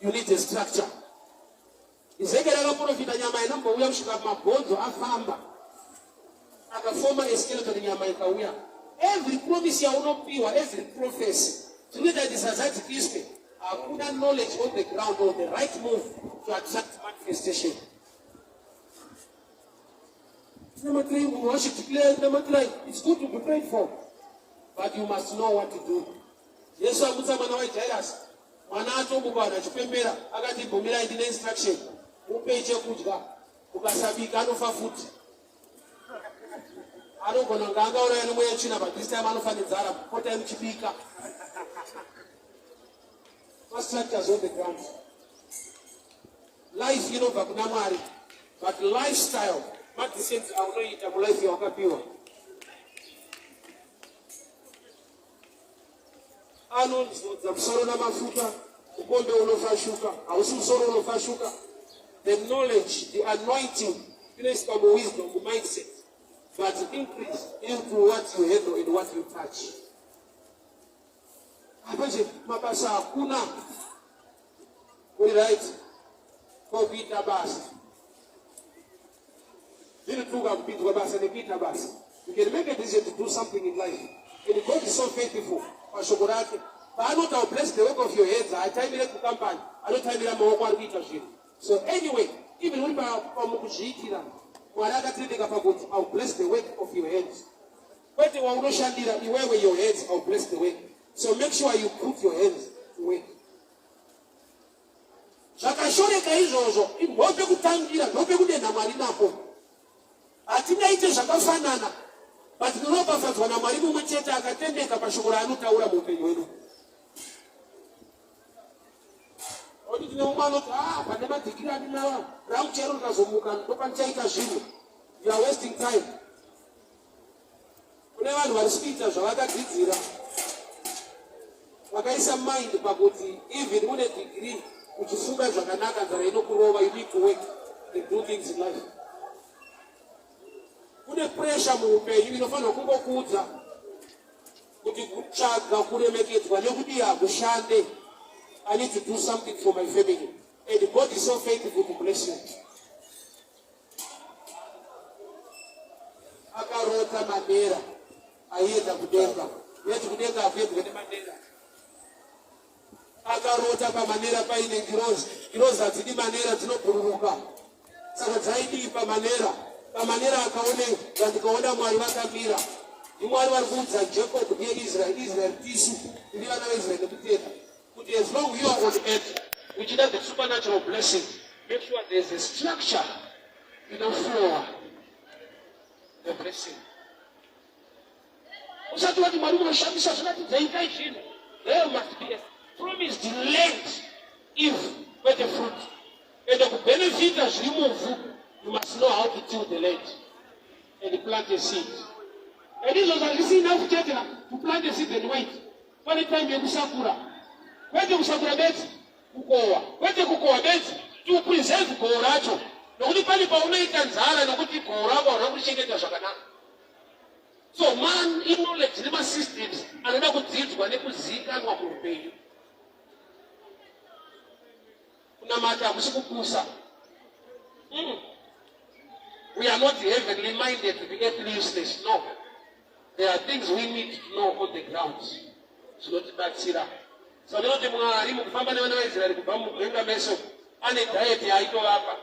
You need a structure. Ezekiel akaprofita nyama inombouya kusvika mabhonzo afamba akafoma eskeleton nyama ikauya. Every promise yaunopiwa, every prophecy zvinoita kuti zazadzikiswe. Hakuna knowledge on the ground or the right move to attract manifestation. Namatirai munhu washe declare namatirai. It's good to be prayed for, but you must know what to do. Jesu amutsa mwana waJairus. Mwana atomuka vanhu achipembera akati bvumirai ndine instruction mupei chekudya ukasabika anofa futi anogona kunge angauraya nemweya tsvina but this time anofa nenzara potai muchibika mastructures on the ground life inobva kuna Mwari but lifestyle madecisions aunoita mulife yawakapiwa Anonzodza musoro namafuta, mukombe unofashuka, hausi musoro unofashuka. The knowledge, the anointing inoiswa muwisdom, mumindset, but increase into what you handle and what you touch. Apache mabasa hakuna. Uri right. Ko kuita basa. Zvinotuka kupinzwa basa nekuita basa. You can make a decision to do something in life. And God is so faithful pashoko rake. Paanoti I'll bless the work of your hands, haataimire kukampani, anotaimira maoko ari kuita zvinhu. So anyway, even uri pamukuzviitira, Mwari akatendeka pakuti I'll bless the work of your hands. Kwete waunoshandira iwewe, your hands, I'll bless the work. So make sure you put your hands to work. Zvakashoreka izvozvo ndopekutangira, ndopekudenha Mwari napo. Hatingaite zvakafanana, but tinoropafadzwa naMwari mumwe chete akatendeka pashoko raanotaura muupenyu hwedu. Oti tine mumwe anoti ah, pane madhigiri andinawo rangu chero rikazomuka ndopandichaita zvinhu. You are wasting time. Kune vanhu vari kuita zvavakadzidzira vakaisa mind pakuti even une degree uchifunga zvakanaka nzara inokurova. You need to work and do things in life. Kune pressure muupenyu inofanirwa kungokuudza kuti kutsvaga kuremekedzwa nekudii hakushande. I need to do something for my family and God is so faithful to bless you. Akarota manera aienda kudenga, yeti kudenga hakuendwe nemanera. Akarota pamanera paine ngirozi. Ngirozi hadzidi manera, dzinobhururuka. Saka dzaidii pamanera? Pamanera akaone vandikaona Mwari vakamira. NdiMwari vari kuudza Jacob ndiye Israel, Israel tisu tiri vana vaIsrael nekutenda kuti as long you are on earth uchida the supernatural blessing, make sure there is a structure inoflowa the blessing. Usati wati Mwari unoshamisa zviratidza itai zvinhu. There must be a promised land if kwete fruit. And kubenefita zviri muvhu, you must know how to till the land and plant a seed. And izvozvo hazvisi enough chete to plant a seed and wait. Pane time yekusakura. Kwete kusakura bedzi, kukohwa. Kwete kukohwa bedzi, to preserve goho racho. Nokuti pane paunoita nzara nokuti goho rako hauna kurichengeta zvakanaka. So man iknowledge nemasystems anoda kudzidzwa nekuzikanwa muupenyu. Kunamata hakusi kupusa. We are not heavenly minded to be earthly useless. No. There are things we need to know on the ground. Zvinotibatsira. So ndinoti Mwari mukufamba nevana vaIsraeri kubva mugwenga meso ane diet yaaitovapa.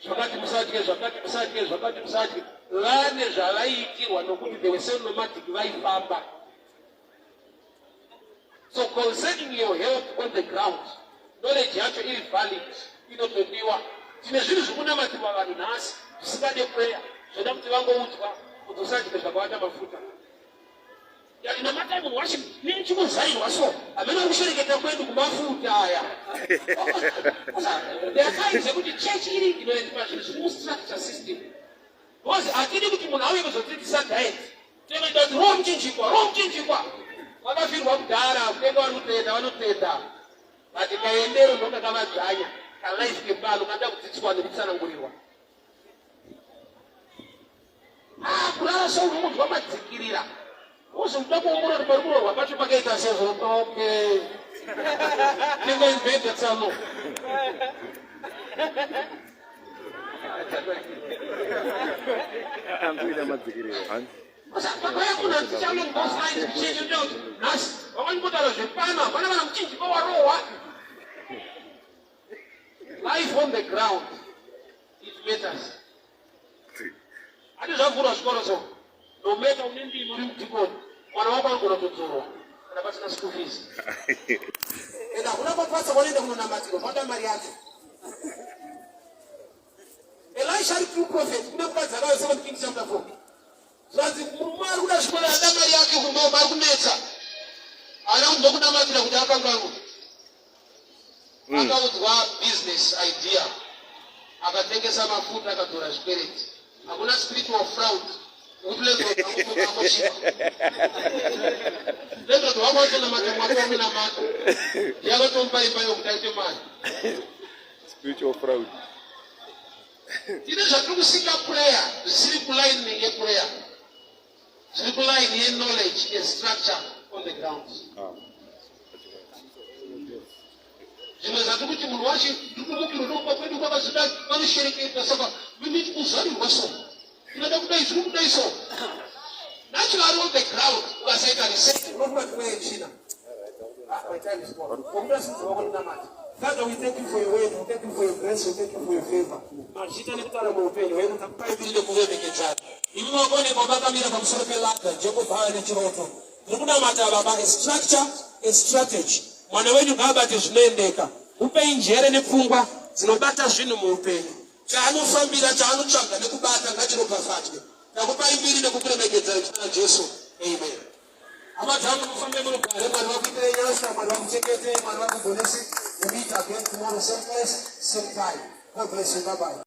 Zvakati musadye, zvakati musadye, zvakati musadye. Vane zvavaiitirwa nokuti they were so nomadic, vaifamba. So concerning your health on the ground, knowledge yacho iri valid, inotodiwa. Tine zvinhu zvikunamatirwa vanhu nhasi zvisingade prayer, zvoda kuti vangoudzwa kuti usadye zvakawanda mafuta. Ndinamata munhu wacho nechikuzairwa so hameno kushereketa kwedu kumafuta aya. There are times yekuti church iri ignorant pazvinhu zviri mustructure system. Because hatidi kuti munhu auye kuzodzidzisa diet. Tinoita kuti roho muchinjikwa, roho muchinjikwa. Vakafirwa kudhara, kudenga vari kutenda, vanotenda. But kaendero ndokakavadzvanya, kalife kepano kanoda kudzidziswa nekutsanangurirwa. Ah, kurara seunonzwa madzikirira. Uzoda kuongorora kuti pari kuroorwa pacho pakaita sezvo. Okay. Tenga imveta tsano. Anzoita madzikiriro. Pakauya munhu achicha long those lines kuchechi unoita kuti nhasi vamweni kutaura zvepano hapana kana muchinjikwa warohwa. Life on the ground, it matters. Hati zvavhurwa zvikoro so no matter une ndimi uri mudhikoni mwana wako anogona kutodzorwa kana pasina school fees. Enda hakuna kwapasa kwanoenda kunonamatirwa panoda mari yacho. Elisha ari true prophet kune mukadzi akauya 7 Kings chapter 4. Zvanzi murume ari kuda zvikoro ada mari yake kumba ari kunetsa. Haana kumbokunamatira kuti akanganwe. Akaudzwa business idea, akatengesa mafuta, akadzora zvikwereti. Hakuna spiritual fraud nekuti landlord angomuka angosvika. Landlord wako atonamata Mwari waunonamata, ndiye akatomupa imba yokuti aite mari. Spiritual fraud. Tine zvatiri kusika prayer zvisiri kuline yeprayer, zviri kuline yeknowledge yestructure on the ground. Zvimwe zvati kuti munhu wacho ndikumukiro ndokuba kwedu kwakazodai vanoshereketa saka we need kuzarirwa so. Tinoda kudai zviri kudai so. Naturally on the ground ukasaita research unofunga kuti mweya yetsvina. Ah, my time is gone. Ngokuda sinzi wako ndinamata. Father, we thank you for your word, we thank you for your grace, we thank you for your favor. Mazvita nekutaura muupenyu hwedu takupai mbiri nekuremekedzana. Imi makonekwa makamira pamusoro peladder, Jacob ava nechiroto. Tiri kunamata Baba, a structure, a strategy. Mwana wenyu ngaabate zvinoendeka. Mupei njere nepfungwa dzinobata zvinhu muupenyu. Chaanofambira, chaanotsvaga nekubata ngachiropafadzwe. Takupai mbiri nekukuremekedzai muzita raJesu. Amen. Hama dzangu mufambe murugare, Mwari vakuitirei nyasha, Mwari vakuchengetei, Mwari vakugonese. We meet again tomorrow, same place, same time. God bless you. Bye bye.